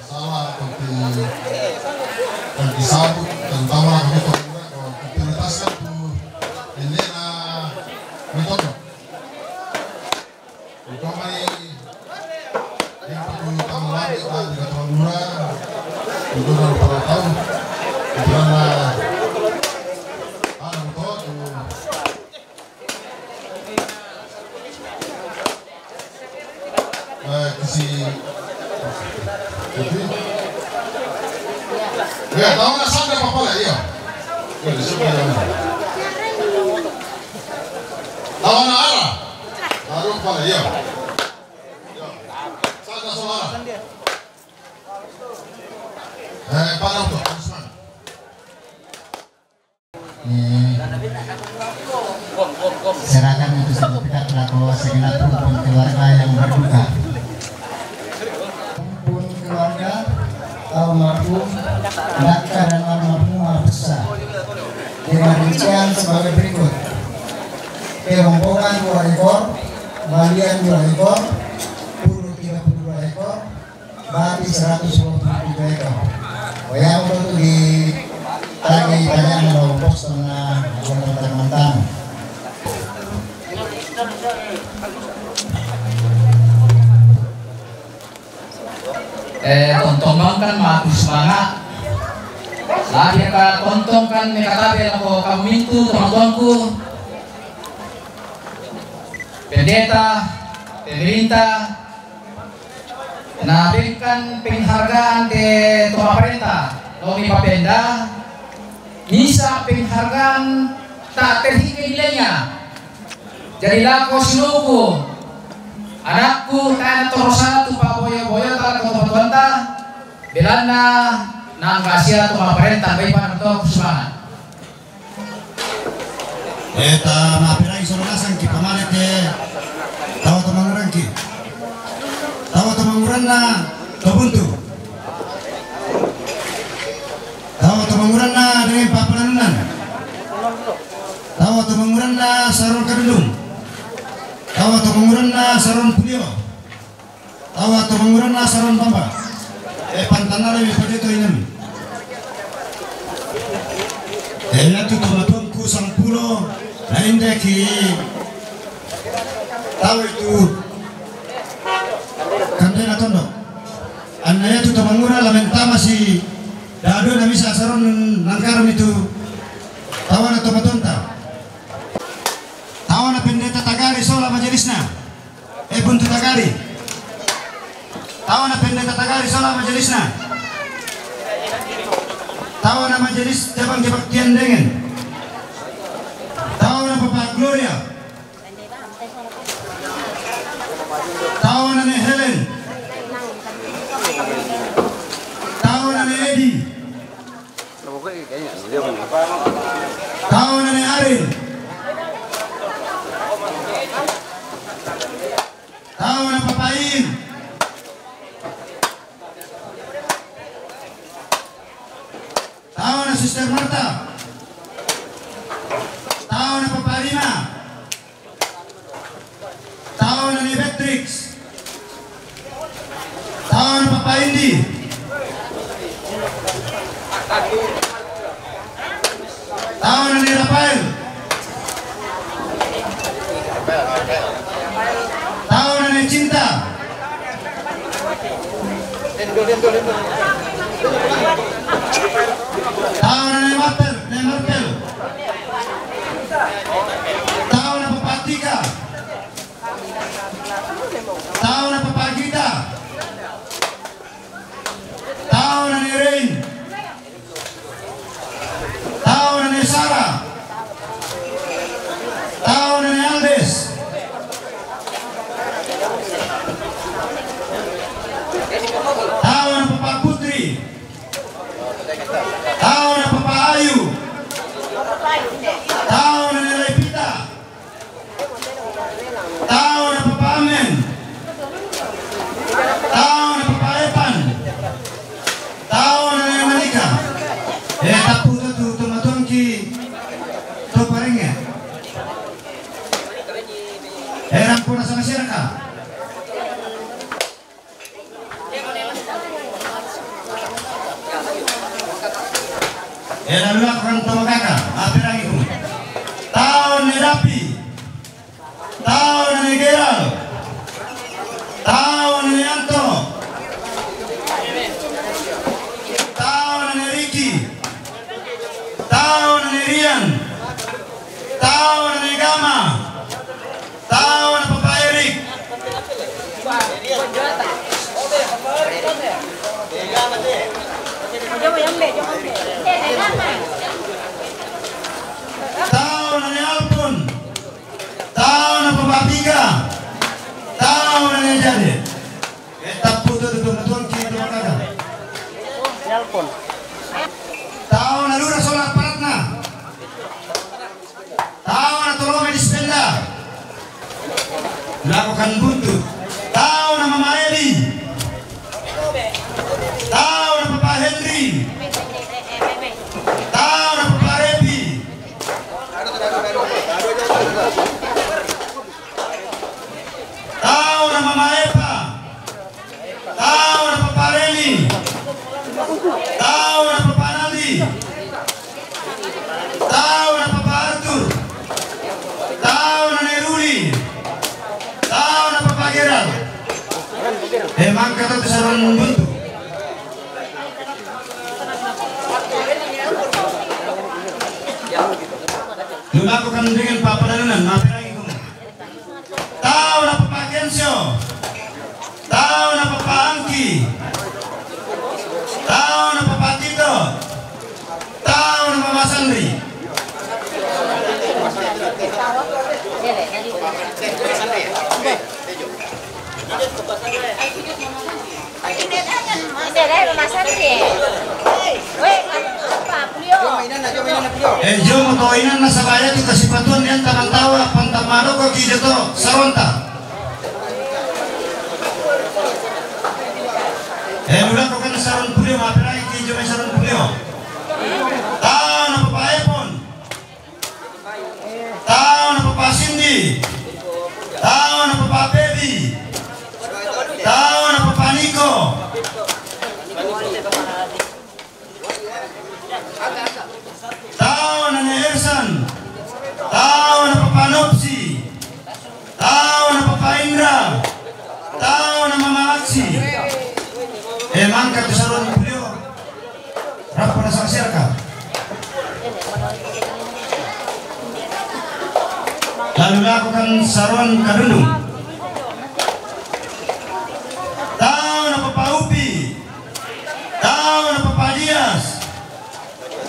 Salah, untuk, untuk disambut, terutama untuk prioritaskan tu, ini na metode. Untuk mai, yang perlu utama lagi, ah, di Katalura, untuk orang pada tahu, karena ada motor, Eh, kasi, ya, tau na sanda papala, iya. Iya, di sini, iya. Tau na ara. Baru papala, iya. Iya. Sanda so ara. Eh, para untuk, Usman. Eh, serahkan itu sertifikat lako segenap rumpun keluarga yang berduka. Rumpun keluarga almarhum Daka dan almarhumah besar. Dengan rincian sebagai berikut. Kerombongan dua ekor, balian dua ekor, pulu tiga puluh dua ekor, Bati seratus dua puluh tiga ekor. Wayang untuk di tagi banyak na bos na mantan-mantan. Eh, tontong bang kan maku semangat. Lagi ka tontong kan ni katabe lako kamu mintu, teman-temanku. Pendeta, pemerintah, na bengkan penghargaan te tomaparenta, lao mi papenda, misa penghargaan tak terhingga nilainya. Jadi lako sinuku, anakku, tana torosa tu paboyo-boyota lako topatuanta, belanna nangkasia tomaparenta, bai pana to semangat. Eh, ta maperai solo nasang ki pamale te, tau to manguranki. Tau to manguranna to buntu. Tau to manguranna dengan papalanunan. Tau to manguranna saron kadulung. Tau to manguranna saron pulio. Tawa to manguranna saron bamba. Eh, pantanara mi padeto inem. Eh, yatu tomatuangku sampulo, na inde ki tawa itu kandena tondo. Anna yatu to mangura lamentama si dadu na misa saron nangkaran itu. Tawana tomatuanta. Tawana pendeta tagari sola majelisna. Eh, buntu tagari. Tawana pendeta tagari sola majelisna. Tawana majelis cabang kebaktian dengan. Tawana Papa Gloria. Tawana ne Helen. Tawana ne Edi. Tawana ne Arin. Tawana Papain. Tawana Sister Marta. Tawana Papa Rima. Tawana ni Beatrix. Tawana Papa Indi. Tawana ni Rafael. Tawana ni Cinta. Tawana ni Martel, ni Martel. Tawana Papa Tika. Tawana Papa Gita. Tawana ni Rein. Tawana ni Sara. Tawana ni Aldes. Tawana Papa Putri. Tawana Papa Ayu. Tawana ni Lepita. Tawana Papa Amen. Ela lulaku kan tau makaka, maperangi ku. Tau nani Dapi. Tau nani Geral. Tau nani Anto. Tau nani Riki. Tau nani Rian. Tau nani Gama. Tau nani Papa Erik. Tau nani Alpun. Tau nani Papa Pika. Tau nani Jade. Eh, tapu tu, tu, tu, tu, tu, tu, tu, tu. Tau nani Lura Sola Paratna. Tau nani Tolome Dispenda. Lakukan buntu. Tau nani Mama Eli. Tau nani Papa Henry. Tau nani Papa Repi. Tau nani Mama Epa. Tau nani Papa Reni. Tau nani Papa Naldi. Tau nani Papa Arthur. Tau nani Ruli. Tau nani Papa Geral. Eh, mangka tu saran buntu. Lulaku kan dengan Papa Danunan, maperangi ku. Tau nani Papa Kensio. Tau nani Papa Angki. Tau nani Papa Tito. Tau nani Mama Sandri. Eh, jo mo to inanna sabaya tu kasipatuan yang taman tawa, panta maroko ki de to saronta. Eh, lulaku kan saron pulio, maperangi ki jo mai saron pulio. Tau nani Papa Epon. Tau nani Papa Sindi. Tau nani Papa Pebi. Tau nani Papa Niko. Tau nani Ersan. Tau nani Papa Nopsi. Tau nani Papa Indra. Tau nani Mama Aksi. Eh, mangka tu saron pulio. Rappo na sangserka. Lalu lakukan saron kadundung. Tau nani Papa Upi. Tau nani Papa Dias.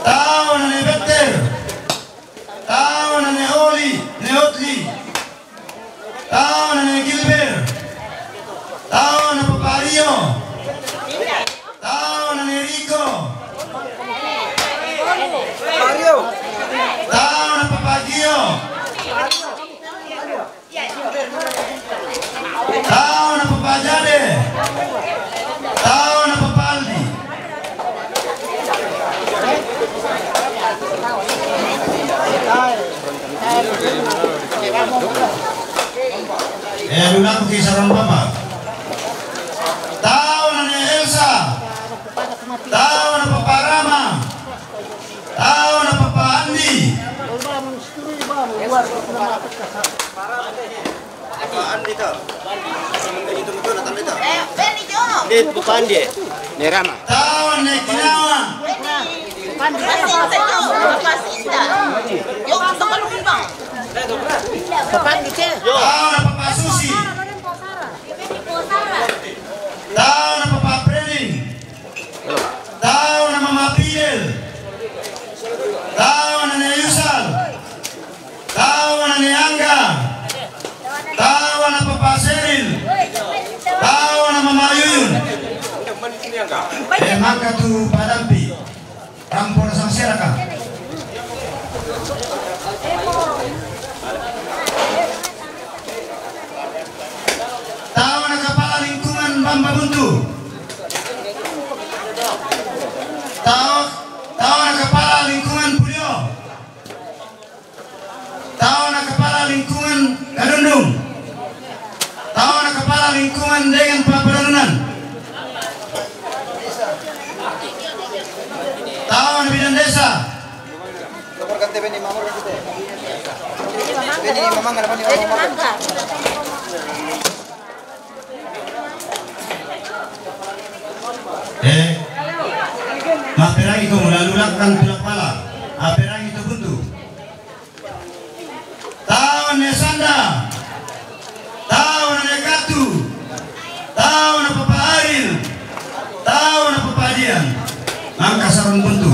Tau nani Better. Tau nani Oli, ne Otli. Tau nani Gilbert. Tau nani Papa Rio. Tau nani Rico. Tau nani Papa Gio. Tau nani Papa Jade. Tau nani Papa Aldi. Eh, lulaku ki saron Papa. Tau nani Elsa. Tau nani Papa Rama. Tau nani Papa Andi. Apaan gitu? Itu betul, betul, betul. Ini bukan dia. Ini Rama. Tau nani Kinawa. Tau nani Papa Susi. Tau nani Papa Prenin. Tau nani Mama Fidel. Tau nani Yusal. Tau nani Angga. Tau nani Papa Seril. Tau nani Mama Yuyun. Eh, mangka tu padampi. Rampo na sangserka. Tau nani Kepala Lingkungan Bamba Buntu. Tau, tau nani Kepala Lingkungan Pulio. Tau nani Kepala Lingkungan Kadundung. Tau nani Kepala Lingkungan dengan Papa Danunan. Tau nani Bidan Desa. Eh, maperangi ko mo lalu lakkan tula pala. Aperangi to buntu. Tau na ne Sanda, tau na ne Katu, tau na Papa Aril, tau na Papa Dian. Mangka saron buntu.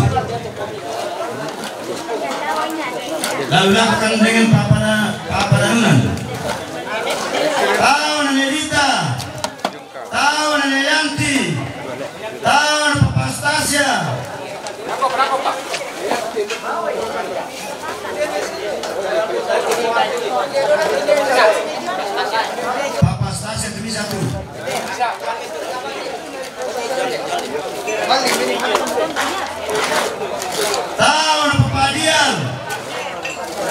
Lalu lakkan dengan Papa na, Papa Danunan. Tau na ne Rita, tau na ne Yanti, tau na Papa Stasia. Papa Stasia tu bisa tu. Tau na Papa Dian,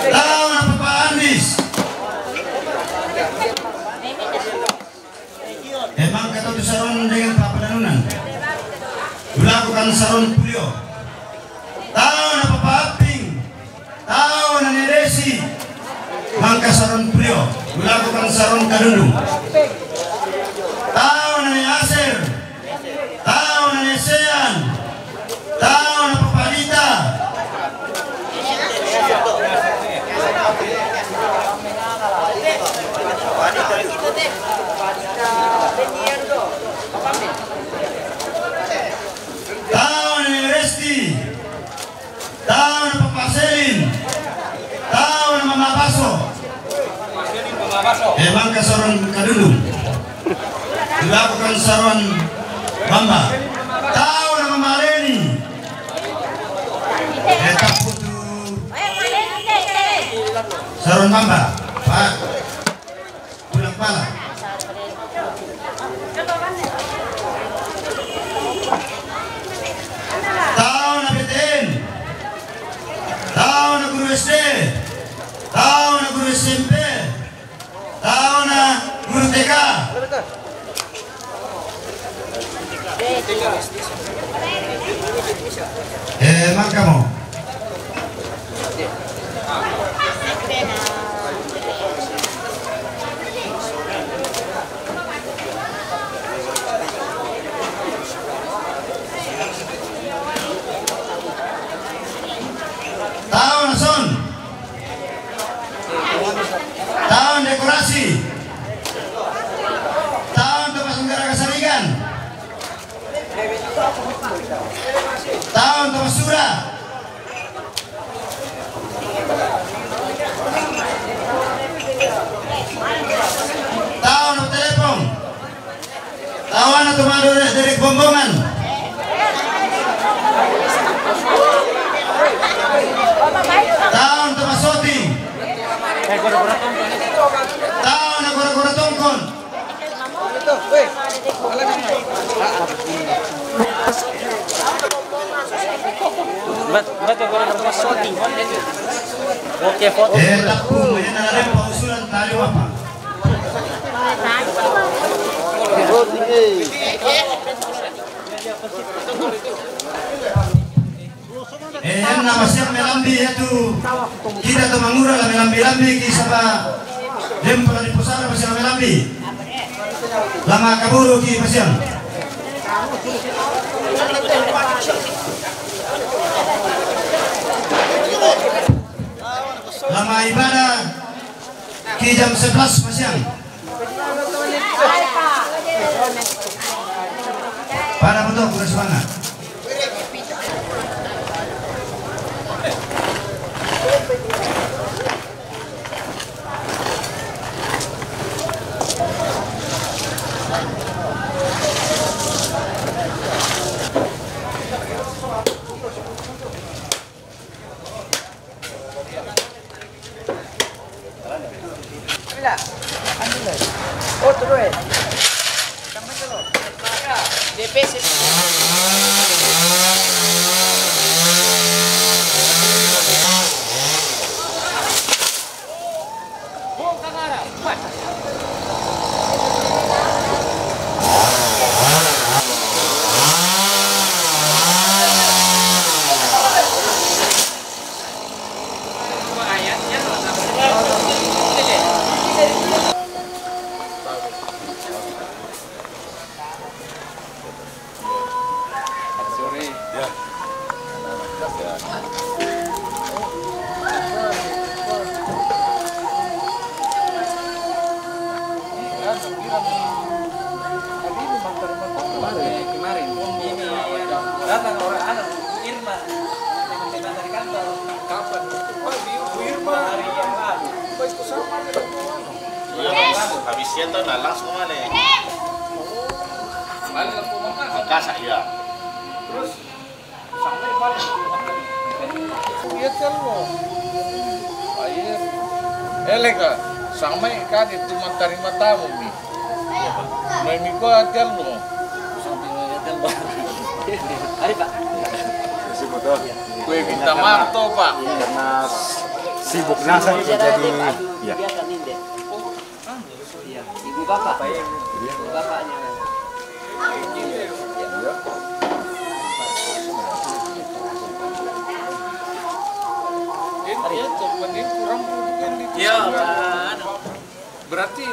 tau na Papa Andis. Emang kata tu saron dengan Papa Danunan. Ulakukan saron pulio. Tau na Papa Aping. Tau na ne Desi. Mangka saron pulio. Ulakukan saron kadundung. Tau na ne Aser. Tau na ne Sean. Tau na Papa Dita. Tau na ne Resti. Tau na Papa Selin. Tau na Mama Baso. Emang kasaron kadundung. Dilakukan saron Bamba. Tau na Mama Leni. Tetap butuh saron Bamba. Pak. Tulang pala. Tau na P T N. Tau na guru S D. Tau na guru S M P. Tau na guru T K. Eh, mangka mo. Tau na son. Tau na dekorasi. Tau na pasanggara kasarigan. Tau na basura. Tau na telepon. Tau na tomado derek bombongan. Tau na toma shooting. Tau na gora-gora tongkon. Oke, foto. Eh, tapu, ini ada pausulan tali apa? Eh, na masiang melambi yaitu kita to mangura la melambi-lambi ki saba lempa la di posara masiang melambi. Lama kaburu ki masiang. Lama ibadah ki jam sebelas masiang. Para betul kuda semangat. Datang orang anak, Bu Irma, teman-teman dari kantor. Kapan? Oh, Bu, Bu Irma. Hari yang lalu. Oh, itu sama aja dengan anu. Iya, Mas. Habis siang tuh, nah, langsung kemana? Balik ke rumah. Makassar, iya. Terus, sampai mana? Iya, tello. Ayo. Eleka, sampai kan itu matahari matamu, Mi. Mai mi kua tello. Mari, Pak. Kue minta maaf to, Pak. Karena sibuk nasa jadi. Ya. Iya, ibu bapak. Ibu bapaknya. Iya, Pak. Berarti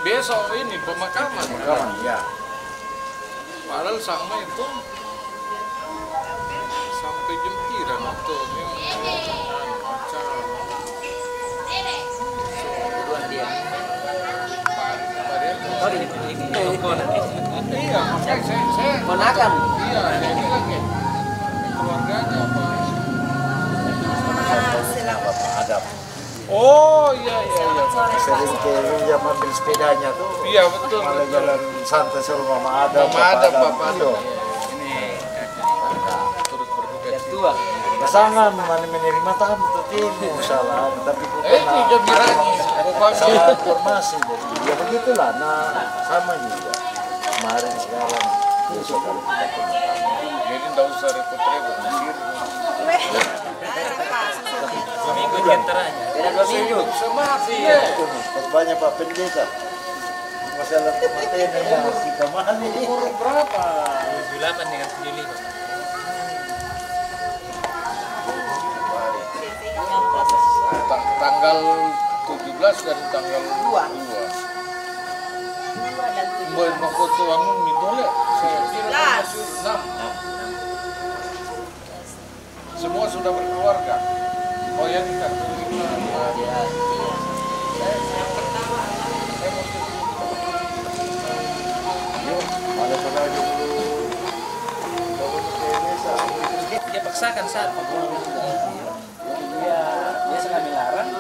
besok ini pemakaman. Pemakaman, ya. Padahal sama itu sampai jempiran atau ini, anu, acara. Duluan dia. Oh, ini, ini. Iya, makanya saya, saya. Ponakan. Iya, saya bilang ya, keluarganya apa? Ada. Oh, iya, iya, iya. Sering ke, yang ambil sepedanya tuh. Iya, betul, malah betul. Jalan santai sama Mama Adam, Mama Adam, Papa Adam. Papa Adam. Iya. Ini kakak. Turut berduka cita. Tua. Pasangan mana menerima tamu tuh timu salah, tapi bukan. Eh, itu jam berani. Salah informasi, jadi ya begitulah. Nah, sama juga. Kemarin, sekarang, besok kalau kita pemakaman. Jadi ndak usah repot-repot, Mesir. Dua minggu diantaranya. Beda dua minggu. Iya, itu nih, khotbahnya Pak Pendeta. Masalah kematian yang harus kita mandi. Umur berapa? Tujuh delapan dengan tujuh lima. Tang-, tanggal tujuh belas dan tanggal dua. Buat makoto anu mitole, saya kira masih enam. Semua sudah berkeluarga. Oh ya, kita. Iya. Saya, saya mesti. Yuk, ada saudara dulu. Dia paksakan saat. Iya, biasa kami larang.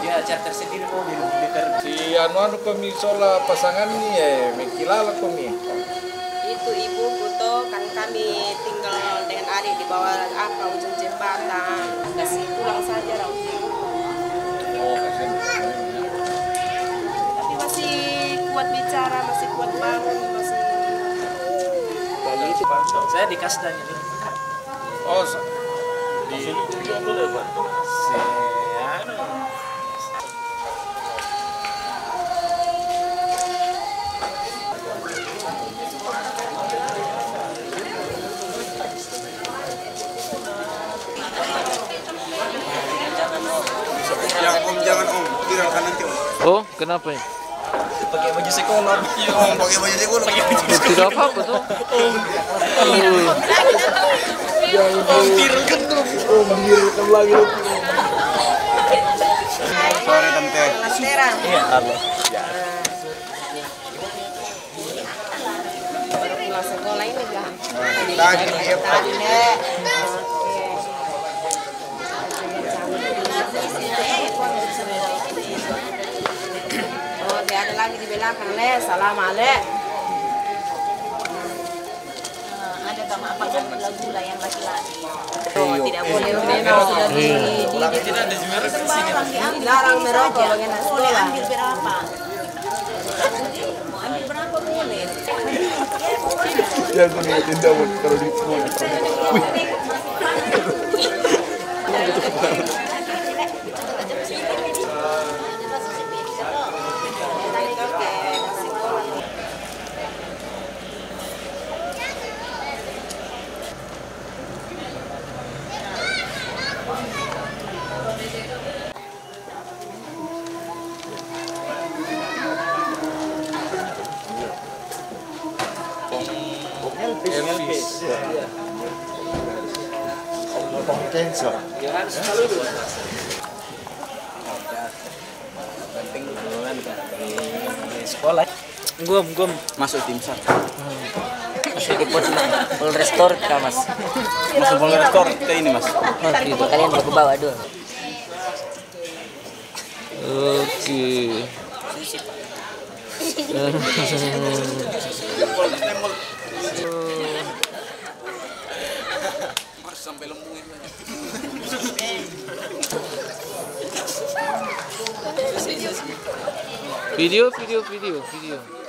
Dia charter sendiri, oh, dia lebih dekat. Si anu, anu, kami sola pasangan ni, eh, mekilala kami. Itu ibu foto, kan kami tinggal dengan adik di bawah, apa, ujung jembatan. Kasih pulang saja, Rauh. Oh, kasihan. Tapi masih kuat bicara, masih kuat bangun, masih. Saya di kastanya dulu. Oh, sa-, di, si, anu. Yang Om, jangan Om, viral kan nanti Om. Oh, kenapa ya? Pakai baju sekolah. Iya, Om, pakai baju sekolah. Pakai baju sekolah. Tidak apa-apa tuh. Om, viral kan tuh. Om, viral kan lagi. Sore, Tante. Iya, halo. Baru pulang sekolah ini, Kak. Tadi, iya, Pak. Tadi, Dek. Oke. Oh, dia ada lagi di belakang, Le. Salam, Le. Ada sama apa, gula-gula yang laki-laki. Oh, tidak boleh, memang sudah di, di, di, tidak ada juga di sini. Dilarang merokok, bagaimana sekolah? Boleh ambil berapa? Mau ambil berapa boleh. Ya, aku ngeliatin Daud kalau di, wih. Elvis. Potong cancel. Penting duluan kan di sekolah. Gum, gum. Masuk tim sar. Saya ke Polres Tor ka, Mas. Mas, Polres Tor ke ini, Mas. Oke, kalian mau ke bawah dulu. Oke. Sampai lemu ini. Video, video, video, video.